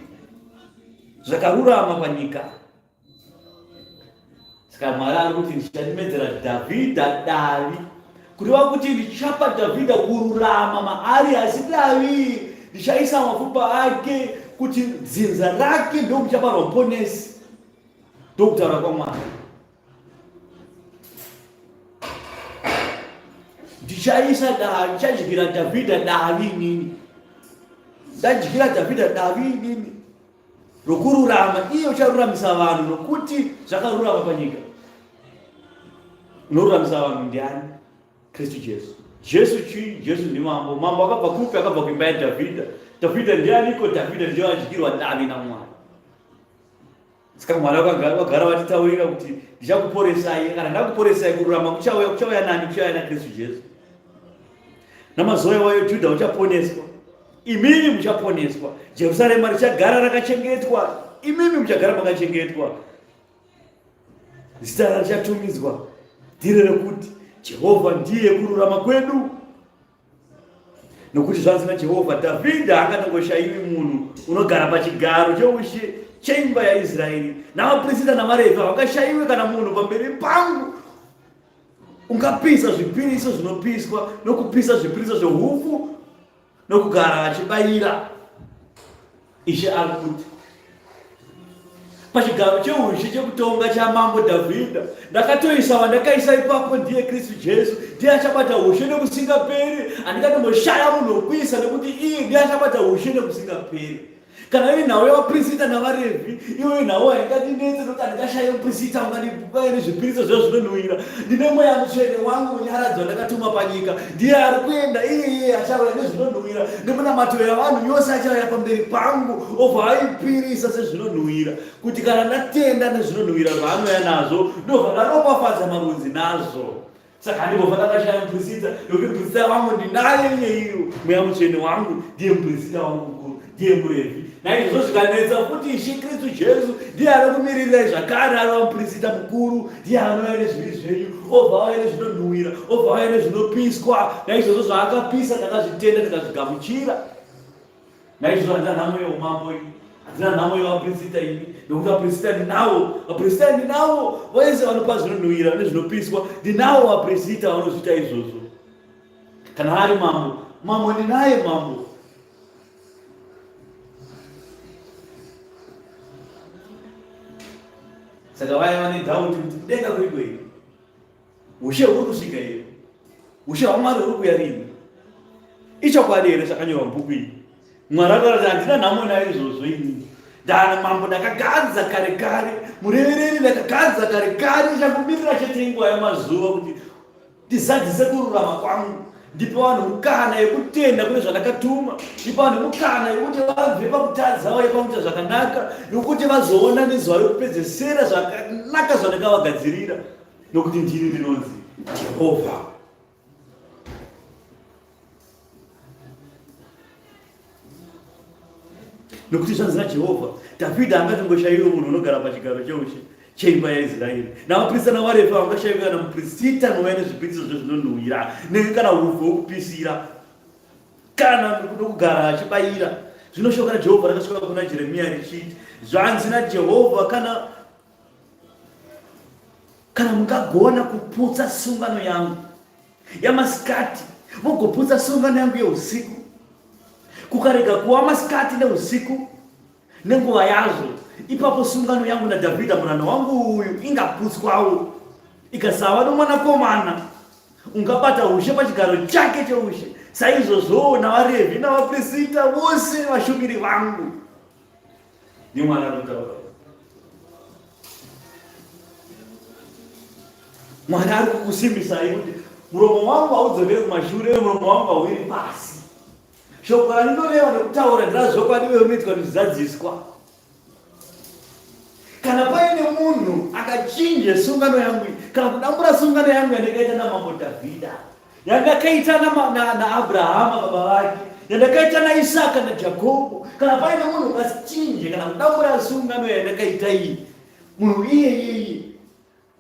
zvakarurama panyika. Saka Mwari ari kuti ndichamedzera Dhavhidha davi, kureva kuti ndichapa Dhavhidha kururama maari, asi davi ndichaisa mapfupa ake kuti dzinza rake ndokuchabarwa muponesi. Ndokutaura kwaMwari. Ndichaisa davi, ndichadyira Dhavhidha davi inini. Ndadyira Dhavhidha davi inini rokururama, iye ucharuramisa vanhu nokuti zvakarurama panyika. Unoruramisa vanhu ndiani? Kristu Jesu. Jesu chii? Jesu ndimambo. Mambo akabva kupi? Akabva kuimba yaDhavhidha. Dhavhidha ndianiko? Dhavhidha ndiye adyirwa davi naMwari. Saka Mwari vagara vatitaurira kuti ndichakuporesai, kana ndakuporesai kururama kuchauya, kuchauya nani? Kuchauya naKristu Jesu. Namazuva iwayo Judha uchaponeswa, imimi muchaponeswa, Jerusarema richagara rakachengetwa, imimi muchagara makachengetwa. Zita richatumidzwa ndiro rekuti Jehovha ndiye kururama kwedu. Nokuti zvanzi naJehovha, Dhavhidha haangatongoshayiwi munhu unogara pachigaro choushe cheimba yaIsraeri, navaprista navaRevhi havangashayiwi kana munhu pamberi pangu ungapisa zvipiriso zvinopiswa nokupisa zvipiriso zvehufu nokugara achibayira. Ishe ari kuti pachigaro cheushe chekutonga chamambo Dhavhidha ndakatoisa wandakaisa ipapo ndiye Kristu Jesu, ndiye achabata ushe nekusingaperi. Handingatomboshaya munhu wekuisa nekuti iye ndiye achabata ushe nekusingaperi. Kana iri nhau yevapirisita navaRevhi, iyoyo nhau haingatinetse nokuti handingashaye mupirisita ungandipa nezvipiriso zviya zvinonhuwira. Ndine Mweya Mutsvene wangu Munyaradzi wandakatuma panyika, ndiye ari kuenda, iye iye achauya nezvinonhuwira, nemunamato yavanhu yose achauya pamberi pangu, obva aipirisa sezvinonhuwira, kuti kana ndatenda nezvinonhuwira zvaanouya nazvo, ndobva ndaropafadza marudzi nazvo. Saka handimbofa ndakashaya muprisita, nokuti muprisita wangu ndinaye iyeiyo, Mweya Mutsvene wangu ndiye muprisita wangu mukuru, ndiye muRevhi. Naizvozvo zvikanetsa futi Ishe Kristu Jesu ndiye anokumiririrai zvakare, anova muprisita mukuru, ndiye anouya nezvivi zvenyu, obva auya nezvinonhuwira, obva auya nezvinopiswa. Naizvozvo zvaakapisa takazvitenda tikazvigamuchira. Naizvozvo handina nhamo yeumambo ini, handina nhamo yevapirisita ini, nokuti vapirisita ndinavo, vapirisita ndinavo, vese vanopa zvinonhuwira nezvinopiswa, ndinavo vapirisita vanozviita izvozvo. Kana ari mambo, mambo ndinaye mambo. Saka vaya vane dhauti kuti kudenga kuriko here? Ushe huri kusvika here? Ushe hwaMwari huri kuuya rini? Ichokwadi here zvakanyorwa mubhuku iyi? Mwari akataura kuti handina nhamo naizvozvo ini. Ndana mambo ndakagadza kare kare, murevereri ndakagadza kare kare, ndichangomirira chete inguva yamazuva kuti ndizadzise kururama kwangu, ndipe vanhu mukana yekutenda kune zvandakatuma, ndipe vanhu mukana yekuti vabve pakutadza vauye pakuita zvakanaka, nokuti vazoona nezuva rekupedzesera zvakanaka zvandakavagadzirira, nokuti ndini ndinonzi Jehovha. Nokuti zvanzi naJehovha, Dhavhidha angatongoshayiwe munhu unogara pachigaro cheushe cheimba yaIsraeri, navaprista navaRevhi havangashayiwi kana muprista anouya nezvipiriso zvezvinonhuhwira, kana hupfu hwokupisira, kana nokugara achibayira. Zvino shoko raJehovha rakasvika kuna Jeremiya richiti, Zvanzi naJehovha, kana kana mungagona kuputsa sungano yangu. Yamasikati vogoputsa sungano yangu yeusiku. Kukarega kuwa masikati neusiku nenguva yazvo, ipapo sungano yangu naDhavhidha muranda wangu uyu ingaputswawo, ikasava nomwanakomana ungabata ushe pachigaro chake cheushe, saizvozvowo navaRevhi navaPrisita vose vashumiri vangu. Ndimwari ari kutaura. Mwari ari kukusimbisai kuti muromo wangu haudzokeri kumashure uye muromo wangu hauwiri pasi. Shoko randinoreva nekutaura nderazvokwadi uye rinoitwa richizadziswa. Kana paine munhu akachinje sungano yangu kana kudambura sungano yangu yandakaita namambo Dhavhidha, yandakaita naAbrahama baba vake, yandakaita naIsaka naJakobho, kana paine munhu akachinje kana kudambura sungano yandakaita iyi, munhu iyeyeye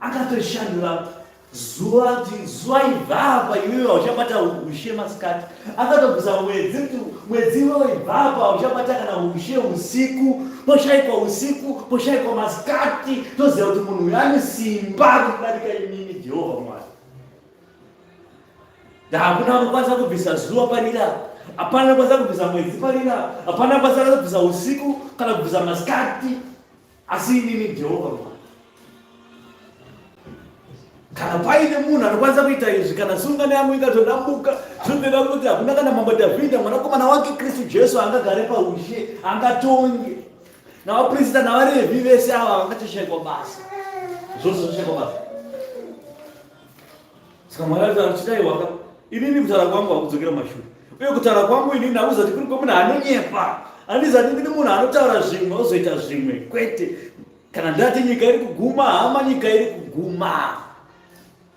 akatoshandura zuva kuti zuva ibvapa iwewe hauchabata ushe masikati akatobvisa mwedzi kuti mwedzi iwewe ibvapa hauchabata kana ushe usiku poshaikwa usiku poshaikwa masikati toziva kuti munhu uyu ane simba kudarika inini jehovha mwari Hakuna anokwanisa kubvisa zuva parira, hapana anokwanisa kubvisa mwedzi parira, hapana anokwanisa kubvisa usiku kana kubvisa masikati, asi inini Jehovha Mwari. Kana paine munhu anokwanisa kuita izvi, kana sungano yangu ikatodambuka, zvinobvira kuti hakuna kana mambo Dhavhidha mwanakomana wake Kristu Jesu angagare paushe, angatonge navaprista navarevhi vese ava vangatoshaikwa basa, zvose zvoshaikwa basa. Saka Mwari ari kutaura kuti waka inini kutaura kwangu hakudzokera mashure uye kutaura kwangu inini hakuzati kuri kwemunhu anonyepa handizati ndini munhu anotaura zvimwe ozoita zvimwe kwete kana ndati nyika iri kuguma hama nyika iri kuguma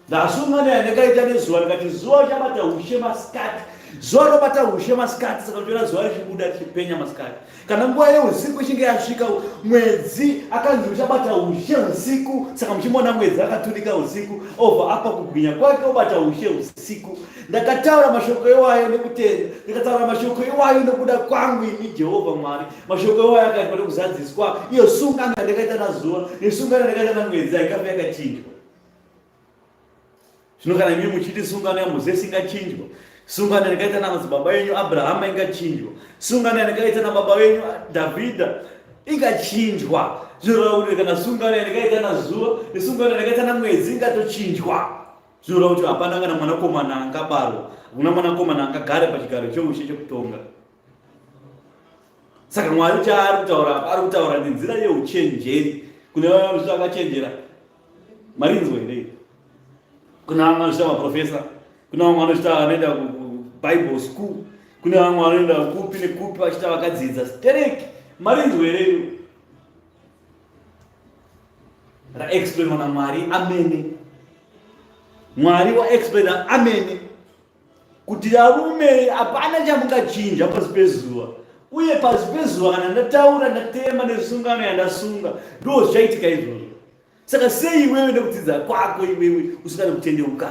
ndasunga neyandakaita nezuva ndikati zuva uchabata ushe masikati zuva rinobata ushe masikati saka uchiona zuva richibuda richipenya masikati Kana nguva yeusiku ichinge yasvika, mwedzi akanzi uchabata ushe usiku. Saka muchimuona mwedzi akaturika usiku, obva apa kubwinya kwake obata ushe usiku. Ndakataura mashoko iwayo nekutenda, ndikataura mashoko iwayo nokuda kwangu ini Jehovha Mwari. Mashoko iwayo akaitwa nekuzadziswa. Iyo sungano yandakaita nazuva nesungano yandakaita namwedzi haingafi yakachinjwa. Zvino kana imi muchiti sungano yaMozisi ingachinjwa, sungano yandakaita namadzibaba enyu Abrahama ingachinjwa, sungano yandakaita nababa venyu Dhavhidha ingachinjwa, zvinoreva kuti kana sungano yandakaita nazuva nesungano yandakaita namwedzi ingatochinjwa, zvinoreva kuti hapana kana mwanakomana angabarwa, hakuna mwanakomana angagare pachigaro cheushe chekutonga. Saka Mwari chaari kutaura apa ari kutaura nenzira yeuchenjeri kune vaya vanozviti vakachenjera. Marinzwa here? Kuna vamwe vanozvita maprofesa, kuna vamwe vanozvita vanoenda kubible school, kune vamwe vanoenda kupi nekupi vachita vakadzidza stereki. Marinzwa here iro? Raexplainwa naMwari amene. Mwari waexplaina amene. kuti varume hapana chamungachinja pasi pezuva uye pasi pezuva kana ndataura ndatema nesungano yandasunga ndo zvichaitika izvozvo saka sei iwewe nekudzidza kwako iwewe usingade kutendeuka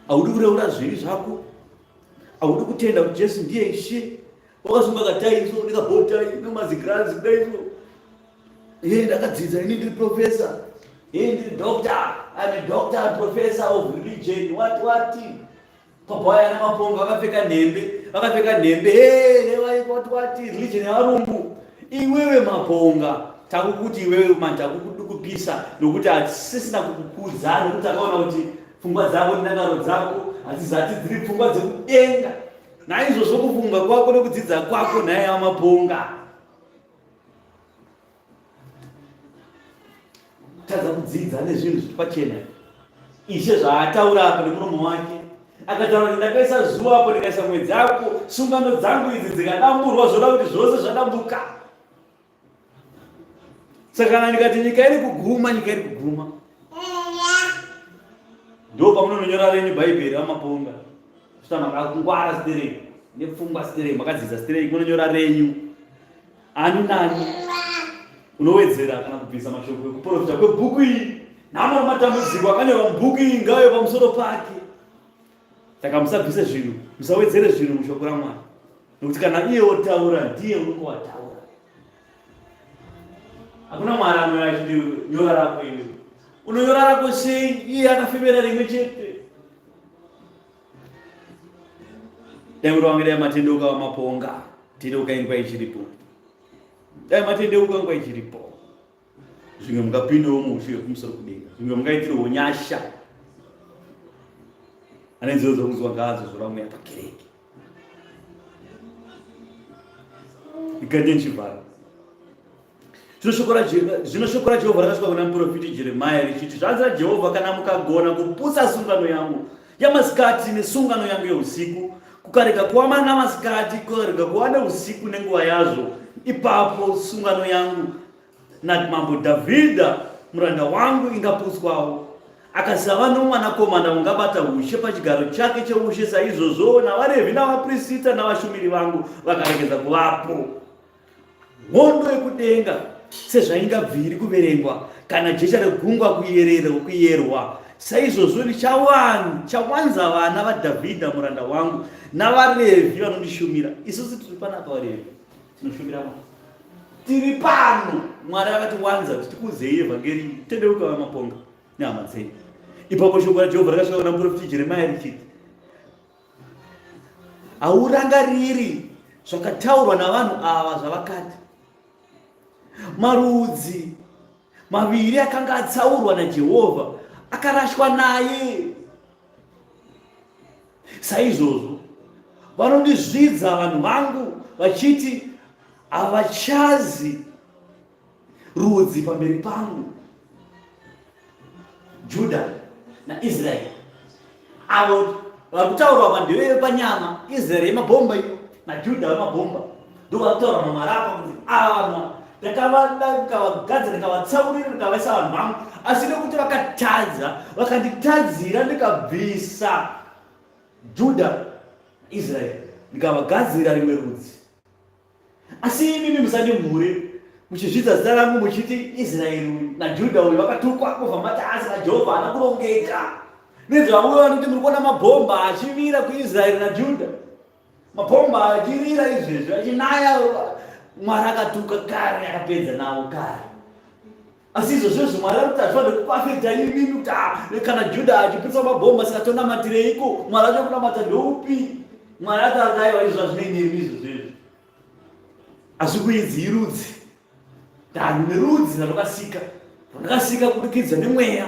haudi kureura zvivi zvako haudi kutenda kuti jesu ndiye ishe wakasunga kataiso nekabotai nemazigrazi kudaiso Hey, ndakadzidza ini ndiri professor. Hey, ndiri doctor. I'm a doctor, professor of religion. What what? Papa waya namapongo vakapfeka nhembe, vakapfeka nhembe. Hey, nevai what what religion yavarungu. Iwewe maponga takukuti iwewe man takukudukupisa nokuti hatisisina kukukudza nokuti takaona kuti pfungwa dzako nendangaro dzako hadzizati dziri pfungwa dzekudenga. Naizvozvo kufunga kwako nekudzidza kwako nhaya yamaponga. Kutadza kudzidza nezvinhu zviri pachena. Ishe zvaataura apa nemuromo wake akataura kuti ndakaisa zuva apo ndikaisa mwedzi apo sungano dzangu idzi dzikadamburwa zvoda kuti zvose zvadambuka saka kana ndikati nyika iri kuguma nyika iri kuguma ndo pamunononyora renyu bhaibheri vamaponga svita makangwara sterei nepfungwa sterei makadzidza sterei munonyora renyu Ani nani unowedzera kana kubvisa mashoko ekuprofita kwebhuku iyi, nhamo namatambudziko akanyorwa mubhuku iyi ngave pamusoro pake. Saka musabvise zvinhu, musawedzere zvinhu mushoko raMwari, nokuti kana iye otaura ndiye unenge wataura. Hakuna Mwari anouya achiti nyora rako iwe. Unonyora rako sei iye akafemera rimwe chete? Dai muri wangu, dai matendeuka vamaponga, tendeukai nguva ichiripo. Dai matendeuka nguva ichiripo. Zvimwe mungapindewo muushe hwekumusoro kudenga. Zvimwe mungaitirwewo nyasha. Ane nzeve dzokunzwa ngaadzozora mweya pakereke. Igande ndichivhara. Zvino shoko raJehovha rakasvika kuna muprofiti Jeremiya richiti, Zvanzi naJehovha, kana mukagona kuputsa sungano yangu yamasikati nesungano yangu yeusiku, kukarega kuva namasikati, kukarega kuva neusiku nenguva yazvo, ipapo sungano yangu namambo Dhavhidha muranda wangu ingaputswawo, akasava nomwanakomana ungabata ushe pachigaro chake cheushe saizvozvowo navaRevhi navaprista navashumiri vangu vakaregedza kuvapo. Hondo yekudenga sezvaingabviri kuverengwa kana jecha regungwa kuyerwa, saizvozvo ndichawanza vana vaDhavhidha muranda wangu navaRevhi vanondishumira. Isusu tiri panapa vaRevhi tinoshumira Mwari, tiri pano. Mwari akatiwanza kuti tikuudzei evhangeri, tendeuka vamaponga nehama dzenyu. Ipapo shoko raJehovha rakasvika kuna muprofiti Jeremiya richiti, Haurangariri zvakataurwa navanhu ava zvavakati, Marudzi maviri akanga atsaurwa naJehovha akarashwa naye. Saizvozvo vanondizvidza vanhu vangu vachiti havachazi rudzi pamberi pangu. Juda naIsraeri avo vari kutaurwa apa ndeve panyama, Israeri yemabhomba iyo naJuda vemabhomba ndo vari kutaurwa namwari apa kunzi ava vanhu ndakavada ndikavagadza ndikavatsaurira ndikavaisa vanhu vangu, asi nekuti vakatadza vakanditadzira ndikabvisa Juda naIsraeri ndikavagadzira rimwe rudzi. Asi imimi musandimhure muchizvidza zita rangu muchiti Israeri uyu naJudha uyu vakatukwa kubva mati asi naJehovha haana kurongeka. Nezvauyo vanoti muri kuona mabhomba achivira kuIsraeri naJudha. Mabhomba achirira izvezvi achinaya Mwari akatuka kare akapedza navo kare. Asi izvozvo izvo Mwari ari kuti hazvifanire kukuafekta imimi kuti ah, kana Juda achiputsa mabhomba saka tonamatireiko? Mwari acho kunamata ndoupi? Mwari akati aiwa izvo hazvinei nemi izvozvo izvo. Hazvikuidzi irudzi. Danho nerudzi randakasika. Randakasika kubudikidza nemweya.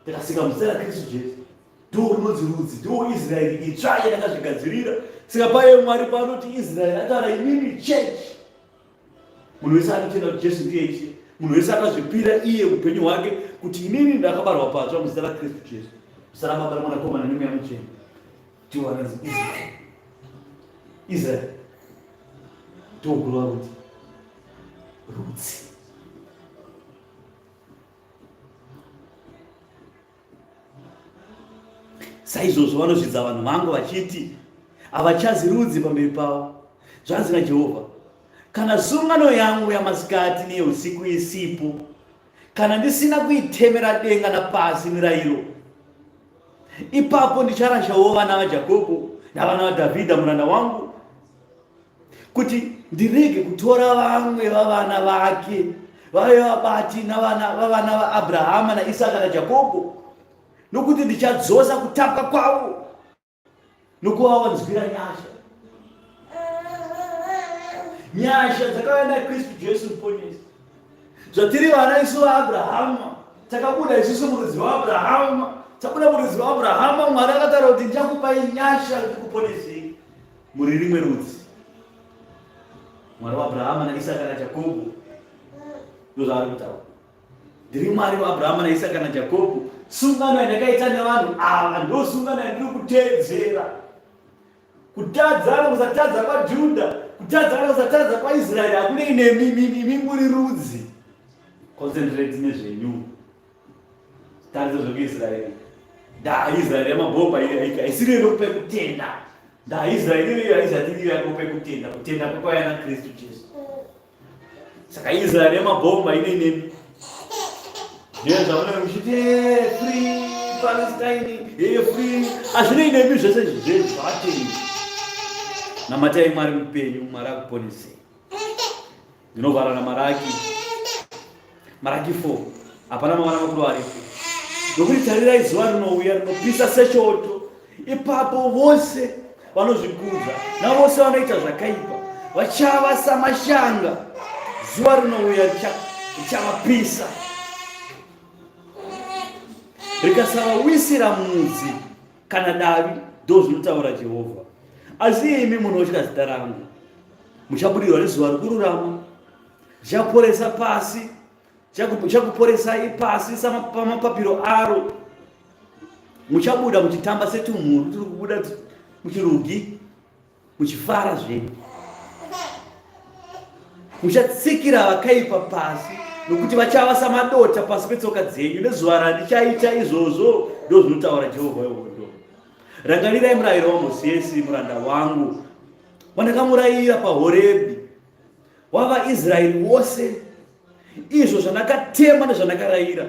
Ndakasika muzita raKristu Jesu. Ndoo runonzi rudzi, ndoo Israeri itsva yandakazvigadzirira. Saka paye Mwari paanoti Israeri ataura imimi church. Munhu wese anotenda kuti Jesu ndiye Ishe, munhu wese akazvipira iye upenyu hwake kuti inini ndakabarwa patsva muzita raKristu Jesu, muzita raBaba raMwanakomana neMweya Mutsvene, ndiwo anonzi Israeri. Israeri ndokureva kuti rudzi. Saizvozvo vanozvidza vanhu vangu vachiti havachazi rudzi pamberi pavo. Zvanzi naJehovha, kana sungano yangu yamasikati neyeusiku isipo, kana ndisina kuitemera denga napasi mirayiro, ipapo ndicharashawo vana vaJakobho navana vaDhavhidha muranda wangu, kuti ndirege kutora vamwe vavana vake vave vabati navana vavana vaAbrahama naIsaka naJakobho, nokuti ndichadzosa kutapwa kwavo nokuvawanzwira nyasha. Nyasha dzakauya naKristu Jesu Muponesi. Zvatiri vana isu vaAbrahama, takabuda isusu murudzi rwaAbrahama, tabuda murudzi rwaAbrahama, Mwari akataura kuti ndichakupai nyasha kuti kuponesei muri rimwe rudzi. Mwari waAbrahama naIsaka naJakobho ndozvaari kutaura. Ndiri Mwari waAbrahama naIsaka naJakobho. Sungano yandakaita nevanhu ava ndo sungano yandiri kuteedzera. Kutadza kana kusatadza kwaJudha, kutadza kana kusatadza kwaIsraeri hakunei nemi, imi muri rudzi. Concentrate nezvenyu. Taridza zvekuIsraeri. Ndaa Israeri yamabhomba iyo haisiri inokupa kutenda. Ndaa Israeri iyo haizati iriyo yakupa kutenda. Kutenda kwakauya naKristu Jesu. Saka Israeri yamabhomba ine nemi. Ndiyo zvamunenge muchiti eh, free Palestine, eh, free. Hazvinei nemi zvese izvi zvezvi zvavatendi. Namatai Mwari mupenyu, Mwari akuponesei. Ndinovhara naMaraki. Maraki 4. Hapana mavara makuru aripo. Nokuti tarirai zuva rinouya rinopisa sechoto. Ipapo vose vanozvikudza navose vanoita zvakaipa vachava samashanga, zuva rinouya richavapisa rikasavawisira mudzi kana davi, ndozvinotaura Jehovha. Asi imi munotya zita rangu, muchabudirwa nezuva rokururama, richaporesa pasi, chakuporesai pasi pamapapiro aro. Muchabuda muchitamba setumhuru turi kubuda muchirugi, muchifara zvenyu. Muchatsikira vakaipa pasi, nokuti vachava samadota pasi petsoka dzenyu nezuva randichaita izvozvo, ndozvinotaura Jehovha wehondo. Rangarirai murayiro waMosesi muranda wangu, wandakamurayira paHorebhi, wavaIsraeri vose, izvo zvandakatema nezvandakarayira.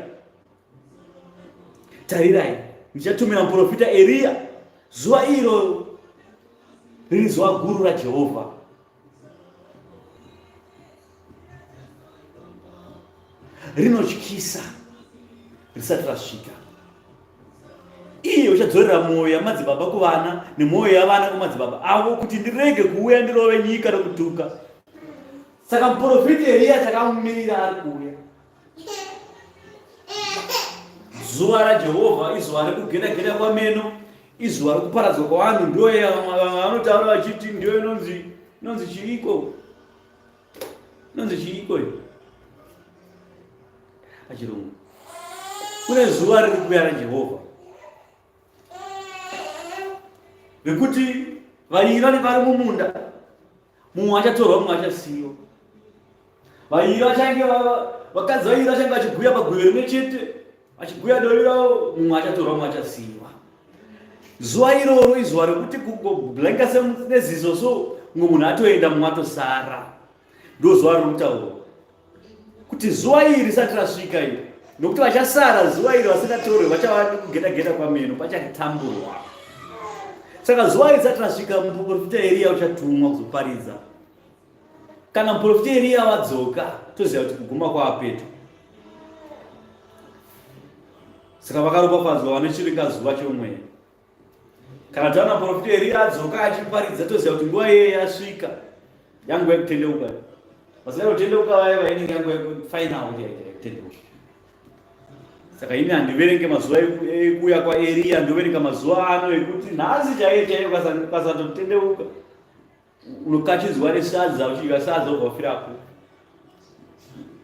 Tarirai, ndichatumira muprofita Eriya zuva iro riri zuva guru raJehovha. Rinotyisa risati rasvika. Iye uchadzorera mwoyo yamadzibaba kuvana nemwoyo yavana kumadzibaba avo, kuti ndirege kuuya ndirove nyika nokutuka. Saka muprofita Eriya takamumirira ari kuuya. Zuva raJehovha izuva rekugeda-geda kwameno, izuva rekuparadzwa kwavanhu. Ndiyo vanotaura vachiti ndiyo inonzi inonzi chiiko, inonzi chiiko iyo pachirungu. Kune zuva riri kuuya raJehovha rekuti vairi vanenge vari mumunda, mumwe achatorwa, mumwe achasiyiwa. Vairi vachange vakadzi vairi vachange vachiguya paguyo rimwe chete, vachiguya dovi ravo, mumwe achatorwa, mumwe achasiyiwa. Zuva iroro izuva rekuti kungoblenka neziso so, mumwe munhu atoenda, mumwe atosara. Ndo zuva riri kutaurwa kuti zuva iri risati rasvika iri, nokuti vachasara zuva iri vasingatorwe vachava nekugeda-geda kwameno, pachatamburwa. Saka zuva iri risati rasvika, muprofita Eriya uchatumwa kuzoparidza. Kana muprofita Eriya wadzoka, toziva kuti kuguma kwava pedyo. Saka vakaropafadzwa vanochiringa zuva chomweya. Kana taona muprofita Eriya adzoka achiparidza, toziva kuti nguva iye yasvika, yanguva yekutendeuka. Vasina kutendeuka vaya vainenge yanguva yekufinal yekutendeuka. Saka ini handiverenge mazuva ekuuya kwaEriya, ndoverenga mazuva ano ekuti nhasi chaiye chaiye ukasatotendeuka unokachidzwa nesadza, uchidya sadza ubva wafirapo.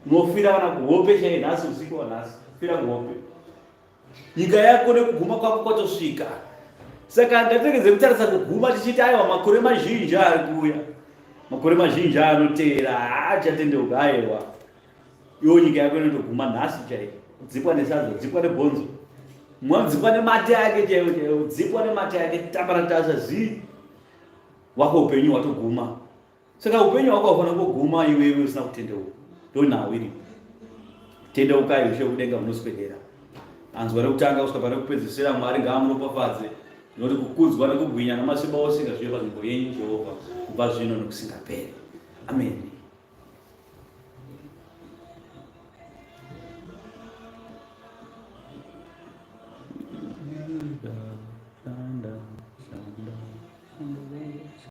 Unofira kana kuhope chaiye nhasi, usiku wanhasi fira kuhope. Nyika yako nekuguma kwako kwatosvika. Saka ngatiregedze kutarisa kuguma tichiti aiwa makore mazhinji ari kuuya, makore mazhinji anoteera haachatendeuka. Aiwa, iwo nyika yako inotoguma nhasi chaiyo. Kudzipwa nesadza, kudzipwa nebhonzo, mumwe anodzipwa nemate ake chaiwo chaiwo, kudzipwa nemate ake, tambaratasa zii wako upenyu hwatoguma. Saka upenyu hwako haufanira kuguma iwewe usina kutendeuka. Ndonhau iripo. Tendeukai, ushe kudenga hunoswedera. Anzwa rekutanga kusvika pane kupedzisira, Mwari ngaamuropafadze. Ndinoti kukudzwa nekubwinya namasimba ose ngazvive panzvimbo yenyu Jehovha, kubva zvino nokusingaperi. Ameni.